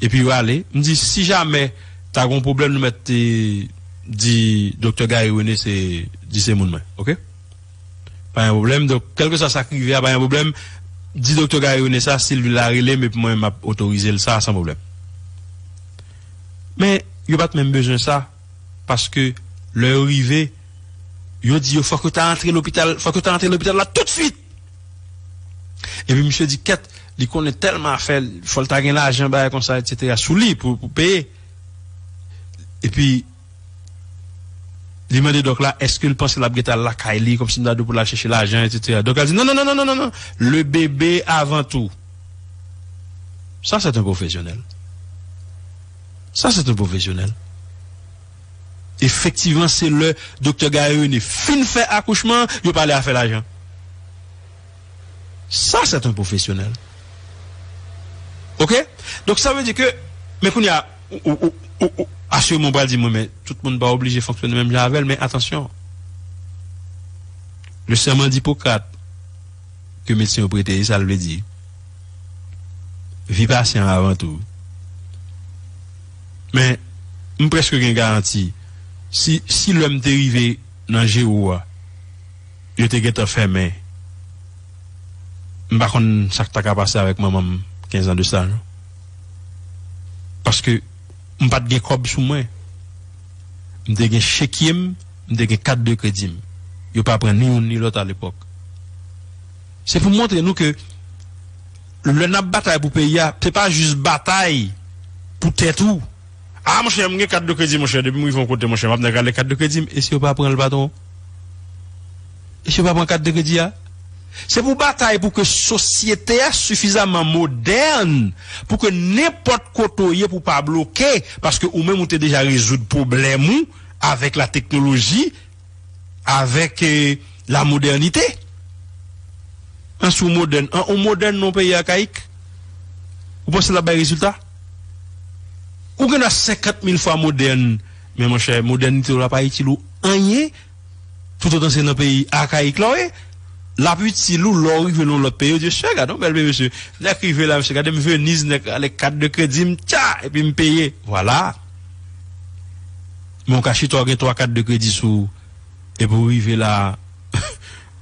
Epi yo ale. M di, "Si jamè ta gen yon pwoblèm, nou mèt te di Doktè Gary René se, di se moun mwen, ok?" Pa gen pwoblèm. Donk, kèlkeswa sa k rive a, pa gen pwoblèm. Di Doktè Gary René sa, si l vin la, rele m, epi mwen, m ap otorize l sa, san pwoblèm. Men, yo pa t menm bezwen sa, paske lè yo rive, yo di yo, "Fòk yo ta antre lopital, fòk yo ta antre lopital la toutswit." Epi misye di, kèt, li konnen tèlman afè, fò l ta gen lajan, bagay konsa, etsetera, sou li pou, pou peye. Epi, li mande dòk la, èske l panse l ap gentan al lakay li, kòmsi m ta di w pou l al chèche lajan, etsetera. Dòk la di, "Non, non, non, non, non, non, non. Le bébé avant tout." Ça, c'est un professionnel. Ça, c'est un professionnel. Efektivman, se lè Doktè Gary René fin fè akouchman, yo pale afè lajan. Ça, c'est un professionnel. Ok? Donk, sa vle di ke, men kounye a, ou, ou, ou, ou, ou, asire mwen pral di mwen, men tout moun pa oblije fonksyone menm jan avè l, men atansyon. Le serment d'Hippocrate, ke medsen yo prete, e sa l vle di. Vi pasyan avan tou. Men, m prèske gen garanti, si, si lè m te rive nan Jewo a, yo te gentan fèmen, m pa konn sa k ta ka pase avèk manman m kenz an de sa, non. Paske m pa t gen kòb sou mwen. M te gen chekye m, m te gen kat de kredi m. Yo pa pran ni youn ni lòt alepòk. Se pou montre nou ke lè n ap batay pou peyi a, se pa jis batay pou tèt ou. "Ah, monchè, m gen kat de kredi, monchè, depi m rive yon kote, monchè, m ap nan rale kat de kredi m." E si yo pa pran l, patwon? E si yo pa pran kat de kredi a? Se pou batay pou ke sosyete a sifizaman modèn pou ke nenpòt kote w ye pou pa bloke, paske ou menm ou te deja rezoud pwoblèm ou avèk la teknoloji, avèk, eh, la modènite. An, si w modèn, an, ou modèn nan yon peyi akayik, ou panse l ap bay rezilta? Ou gen dwa senkant mil fwa modèn, men monchè, modènite w la pa itil ou anyen, toutotan se nan peyi akayik la w ye. L ap itil ou lè w rive nan yon lòt peyi, yo di, "Mesye, gade yon bèl peyi, mesye. Nèg rive la, mesye, gade m Veniz, nèg ale kat de kredi m, tcha, epi m peye." Vwala. Men w ka chita, w gen twa kat de kredi sou ou, epi w rive la,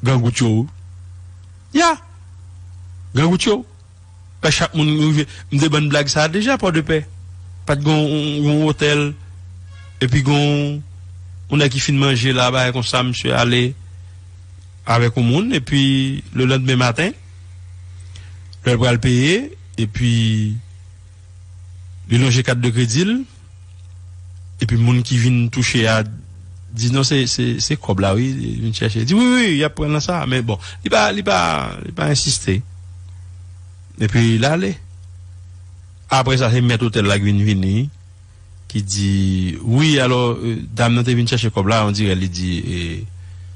grangou tchwe w. Ya! Grangou tchwe w. Fè chak moun rive. M te bann blag sa a deja, Pòdepè. Pa t gon yon, yon otèl, epi gon yon nèg ki fin manje la, bagay konsa, misye ale avèk yon moun, epi lelandmen maten, lè l pral peye, epi li lonje kat de kredi l, epi moun ki vin touche a di, "Non, se, se, se kòb la, wi, li vin chèche." Li di, "Wi, wi, y ap pran nan sa." Men bon, li pa, li pa, li pa ensiste. Epi l ale. Apre sa, se mèt otèl la ki vin vini, ki di, "Wi, alò, eh, dam nan te vin chèche kòb la, on dirè li di, eh,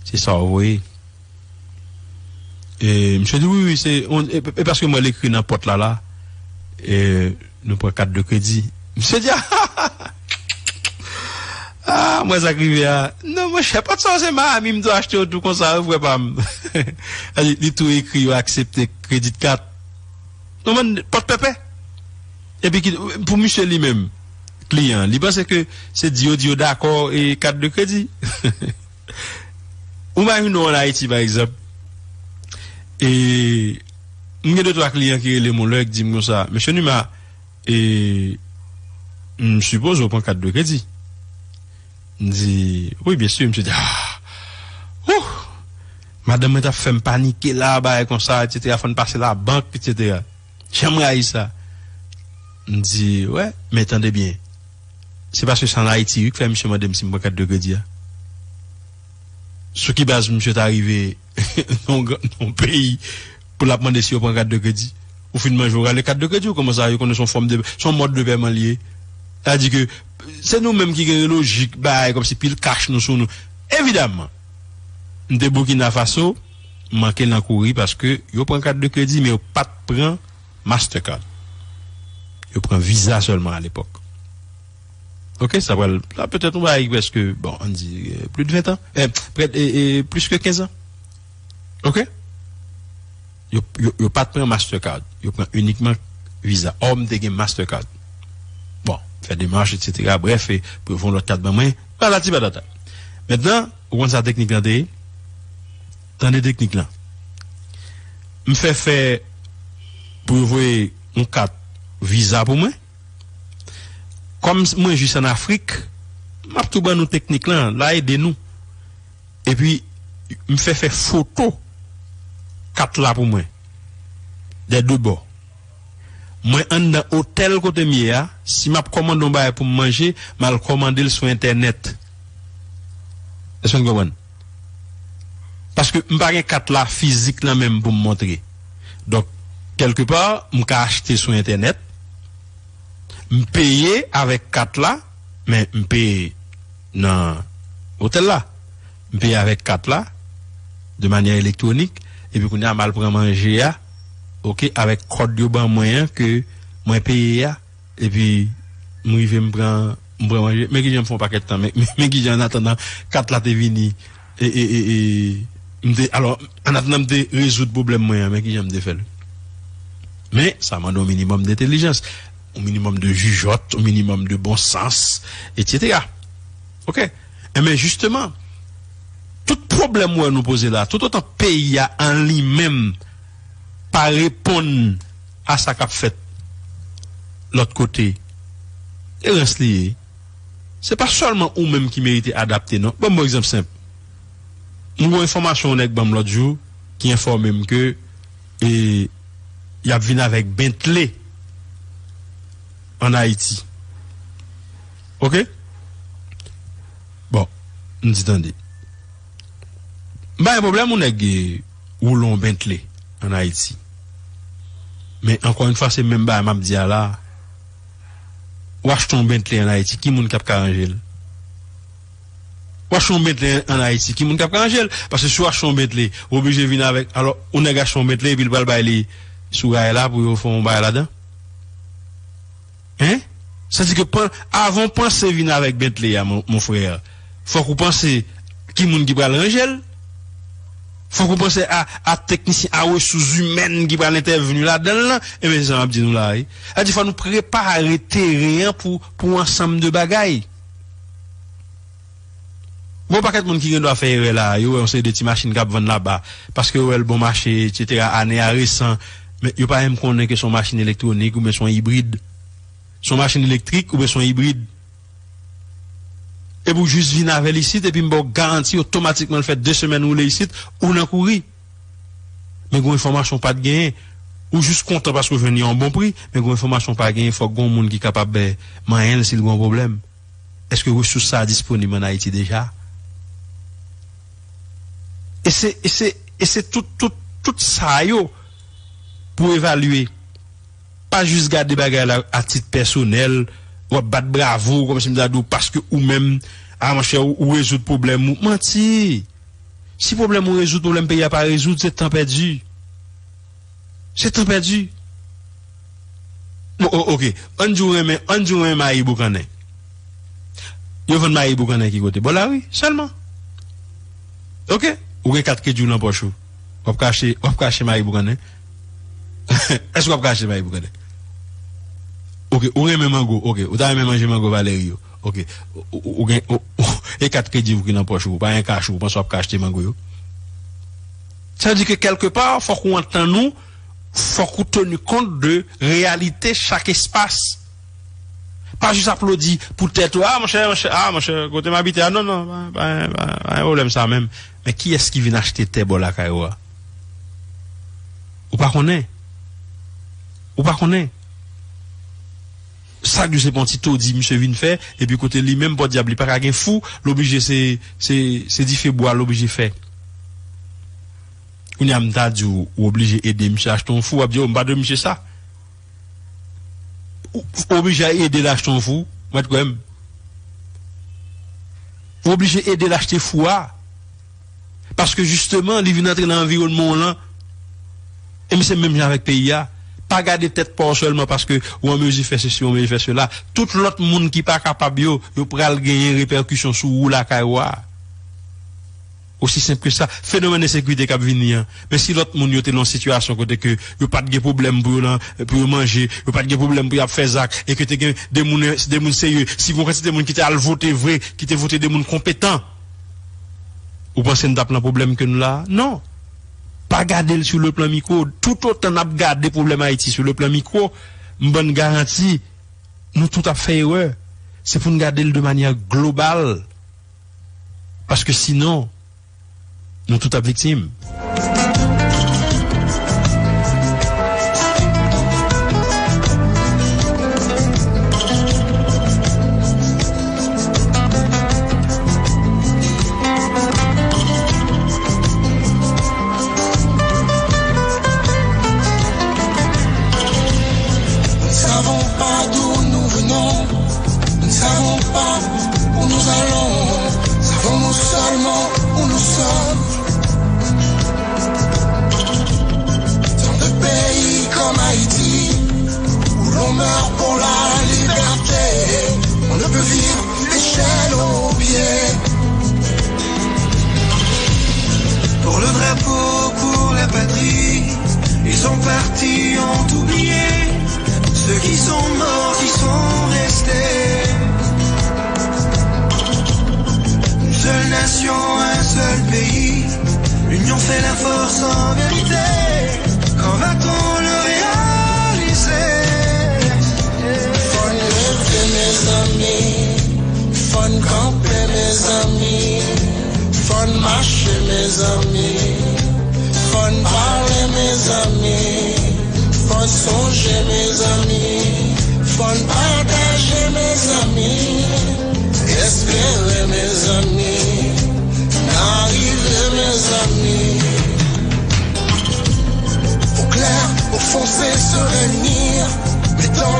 se sa w voye." E misye di, "Wi, wi, se, on, e, e paske mwen l ekri nan pòt la, la, e, nou pran kat de kredi." Misye di, "Ah, mwen sa k rive a." "Non, monchè, pòt sa yo se Miami, m tou achte yo tou konsa, wi, frè pa m." Li, li tou ekri, yo aksepte kredit kat. Non, man, pòt pèpè. Epi ki, pou misye li menm, kliyan, li panse ke se di yo, di yo dakò e kat de kredi. Ou imajine w ann Ayiti, pa egzanp, e m gen de twa kliyan ki rele m yon lè, ki di m konsa, "Mesye Numa, e m sipoze w pran kat de kredi." M di, "Wi, byen si." Misye di, "Ah! Ouh! Madanm mwen t ap fè m panike la, bagay konsa, etsetera, fò n pase labank, etsetera." Jan m rayi sa. M di, "Wè, men tande byen. Se paske se ann Ayiti, wi, k fè misye mande m si m pran kat de kredi a." Sou ki baz misye ta rive nan yon gran, nan yon peyi pou l ap mande si yo pran kat de kredi? Ou fin manje, ou rale kat de kredi, ou kòmanse a, yo konnen se yon fòm de, se yon mòd de pèman li ye. Sa di ke se nou menm ki gen lojik bagay kòmsi pil kach nou sou nou. Evidaman, m te Burkina Faso, m manke nan kouri paske yo pran kat de kredi, men yo pa t pran Mastercard. Yo pran Visa sèlman alepòk. Ok, sa pral, la, petèt yon bagay ki prèske, bon, ann di, euh, plis de ven an. Eh, prè, eh, eh, plis ke kenz an. Ok? Yo, yo, yo pa t pran Mastercard. Yo pran inikman Visa. Or, m te gen Mastercard. Bon, fè demach, etsetera. Bref, e, pou yo fè yon lòt kat ban mwen. Patati patata. Mentnan, ou konn sa teknik lan te ye? Tande teknik lan. M fè fè pou yo voye yon kat Visa pou mwen. Kòm mwen jis ann Afrik, m ap tou ban nou teknik lan, l a ede nou. Epi, m fè fè foto kat la pou mwen. Dè de bò. Mwen anndan otèl kote m ye a, si m ap kòmande yon bagay pou m manje, m al kòmande l sou entènèt. Èske n konprann? Paske m pa gen kat la fizik nan men m pou m montre. Donk, kèlkepa, m ka achte sou entènèt, m peye avèk kat la, men m peye nan otèl la. M peye avèk kat la, de manyè elektwonik, epi kounye a m al pran manje a, ok, avèk kòd yo ban mwen an ke mwen peye a, epi m rive m pran, m pran manje. Men kijan m fè yon pakèt tan, men, men, men kijan annatandan kat la te vini, e, e, e, e, m te, alò, annatandan m te rezoud pwoblèm mwen an, men kijan m te fè l. Men, sa mande yon minimòm dentèlijans, yon minimòm de jijòt, yon minimòm de bon sans, etsetera. Ok? Enben, jisteman, tout pwoblèm ou wè nou poze la, toutotan peyi a an li menm pa reponn a sa k ap fèt lòt kote, erans li ye. Se pa sèlman ou menm ki merite adapte, non. Ban m yon egzanp senp. M gen yon enfòmasyon yon nèg ban m lòt jou ki enfòme m ke, e, y ap vin avèk Bentley ann Ayiti. Ok? Bon, m di tande. M pa gen pwoblèm yon nèg, e, woule yon Bentley ann Ayiti. Men, ankò yon fwa, se menm bagay m ap di a la. Ou achte yon Bentley ann Ayiti, ki moun k ap ka ranje l? Ou achte yon Bentley ann Ayiti, ki moun k ap ka ranje l? Paske si w achte yon Bentley, ou oblije vin avèk, alò, yon nèg achte yon Bentley, epi l pral bay li sou ray la pou yo fè yon bagay ladan? Hein? Sa di ke pan, avan w panse vin avèk Bentley a, mon, mon frè, fòk ou panse ki moun ki pral ranje l. Fòk ou panse a, a teknisyen, a resous imèn ki pral entèvni ladan l lan. Ebyen, se sa m ap di nou la, wi. Sa di fò nou prepare teren an pou, pou ansanm de bagay. Gon pakèt moun ki gen dwa fè erè la, yo wè yon seri de ti machin k ap vann laba, paske yo wè l bon mache, etsetera, ane a resan, men yo pa menm konnen ke se yon machin elektwonik oubyen se yon ibrid. Se yon machin elektrik oubyen se yon ibrid. Epi w jis vin avè l isit, epi m ba w garanti, otomatikman l fè de semèn woule isit, ou nan kouri. Men gon enfòmasyon w pa t genyen. Ou jis kontan paske w jwenn li a yon bon pri, men gon enfòmasyon w pa genyen, fòk gon moun ki kapab, eh, manyen l si l gon pwoblèm. Èske resous sa a disponib ann Ayiti deja? E se, e se, e se tout, tout, tout sa yo pou evalye. Pa jis gade bagay la a tit pèsonèl, w ap bat bravo, kòmsi m ta di w, paske ou menm, a, monchè, ou, ou rezoud pwoblèm ou. Manti! Si pwoblèm ou rezoud, pwoblèm peyi a pa rezoud, se tan pèdi. Se tan pèdi. Bon, o-, ok. Ann di w renmen, ann di w renmen mayi boukannen. Yo vann mayi boukannen ki kote? Bò lari, sèlman. Ok? Ou gen kat kredi w nan pòch ou. W ap ka achte, w ap ka achte mayi boukannen. Èske w ap ka achte mayi boukannen? Ok, ou renmen mango. Ok, ou ta renmen manje mango Valérie yo. Ok, ou, ou, ou gen, ou, ou, e kat kredi w ki nan pòch ou, pa gen kach ou, ou panse w ap ka achte mango yo? Sa vle di ke kèlkepa, fòk ou antann ou, fòk ou teni kont de reyalite chak espas. Pa jis aplodi pou tèt ou, a, monchè, monchè, a, monchè, kote m abite a, non, non, pa, pa, pa, pa gen pwoblèm sa menm. Men kiyès ki vin achte tè bò lakay ou a? Ou pa konnen. Ou pa konnen. Sa k di w se pa yon ti todi misye vin fè, epi kote li menm, pòdyab, li pa ka gen fou, l oblije se, se, se dife bwa l oblije fè. Kounye a m ta di w, ou oblije ede misye achte yon fou, w ap di, o, m pa dwe misye sa. Ou, ou oblije ede l achte yon fou, mèt kwè m. Ou oblije ede l achte fou a. Paske jisteman, li vin antre nan anviwònman w lan. E misye menm jan avèk peyi a. Pa gade tèt pa w sèlman paske ou an mezi fè sesi, ou an mezi fè sela. Tout lòt moun ki pa kapab yo, yo pral genyen repèkisyon sou ou lakay ou a. Osi senp ke sa. Fenomèn ensekirite k ap vini an. Men si lòt moun yo te nan yon sitiyasyon kote ke yo pa t gen pwoblèm pou yo nan, pou yo manje, yo pa t gen pwoblèm pou y ap fè zak, e ke te gen de moun, de moun serye, si gen yon kantite moun ki te al vote vre, ki te vote de moun konpetan, ou panse n t ap nan pwoblèm ke nou la a? Non. Pa gade l sou le plan mikwo. Toutotan n ap gade pwoblèm Ayiti sou le plan mikwo, m ban n garanti, nou tout ap fè erè. Se pou n gade l de manyè global. Paske sinon, nou tout ap viktim. Nous ne savons pas d'où nous venons, nous ne savons pas où nous allons, savons-nous seulement où nous sommes. Dans des pays comme Haïti, où l'on meurt pour la liberté, on ne peut vivre l'échelle aux pieds. Pour le drapeau, pour la patrie, ils sont partis, ont oublié. Ceux qui sont morts, qui sont restés. Une seule nation, un seul pays. L'union fait la force en vérité. Quand va-t-on le réaliser? Fò n leve, mezanmi. Fò n kanpe, mezanmi. Fò n mache, mezanmi. Fò n pale, mezanmi. Fò n sonje, mezanmi. Fò n pataje, mezanmi. Espere, mezanmi. N a rive, mezanmi. Au clair, au foncé, sereinement.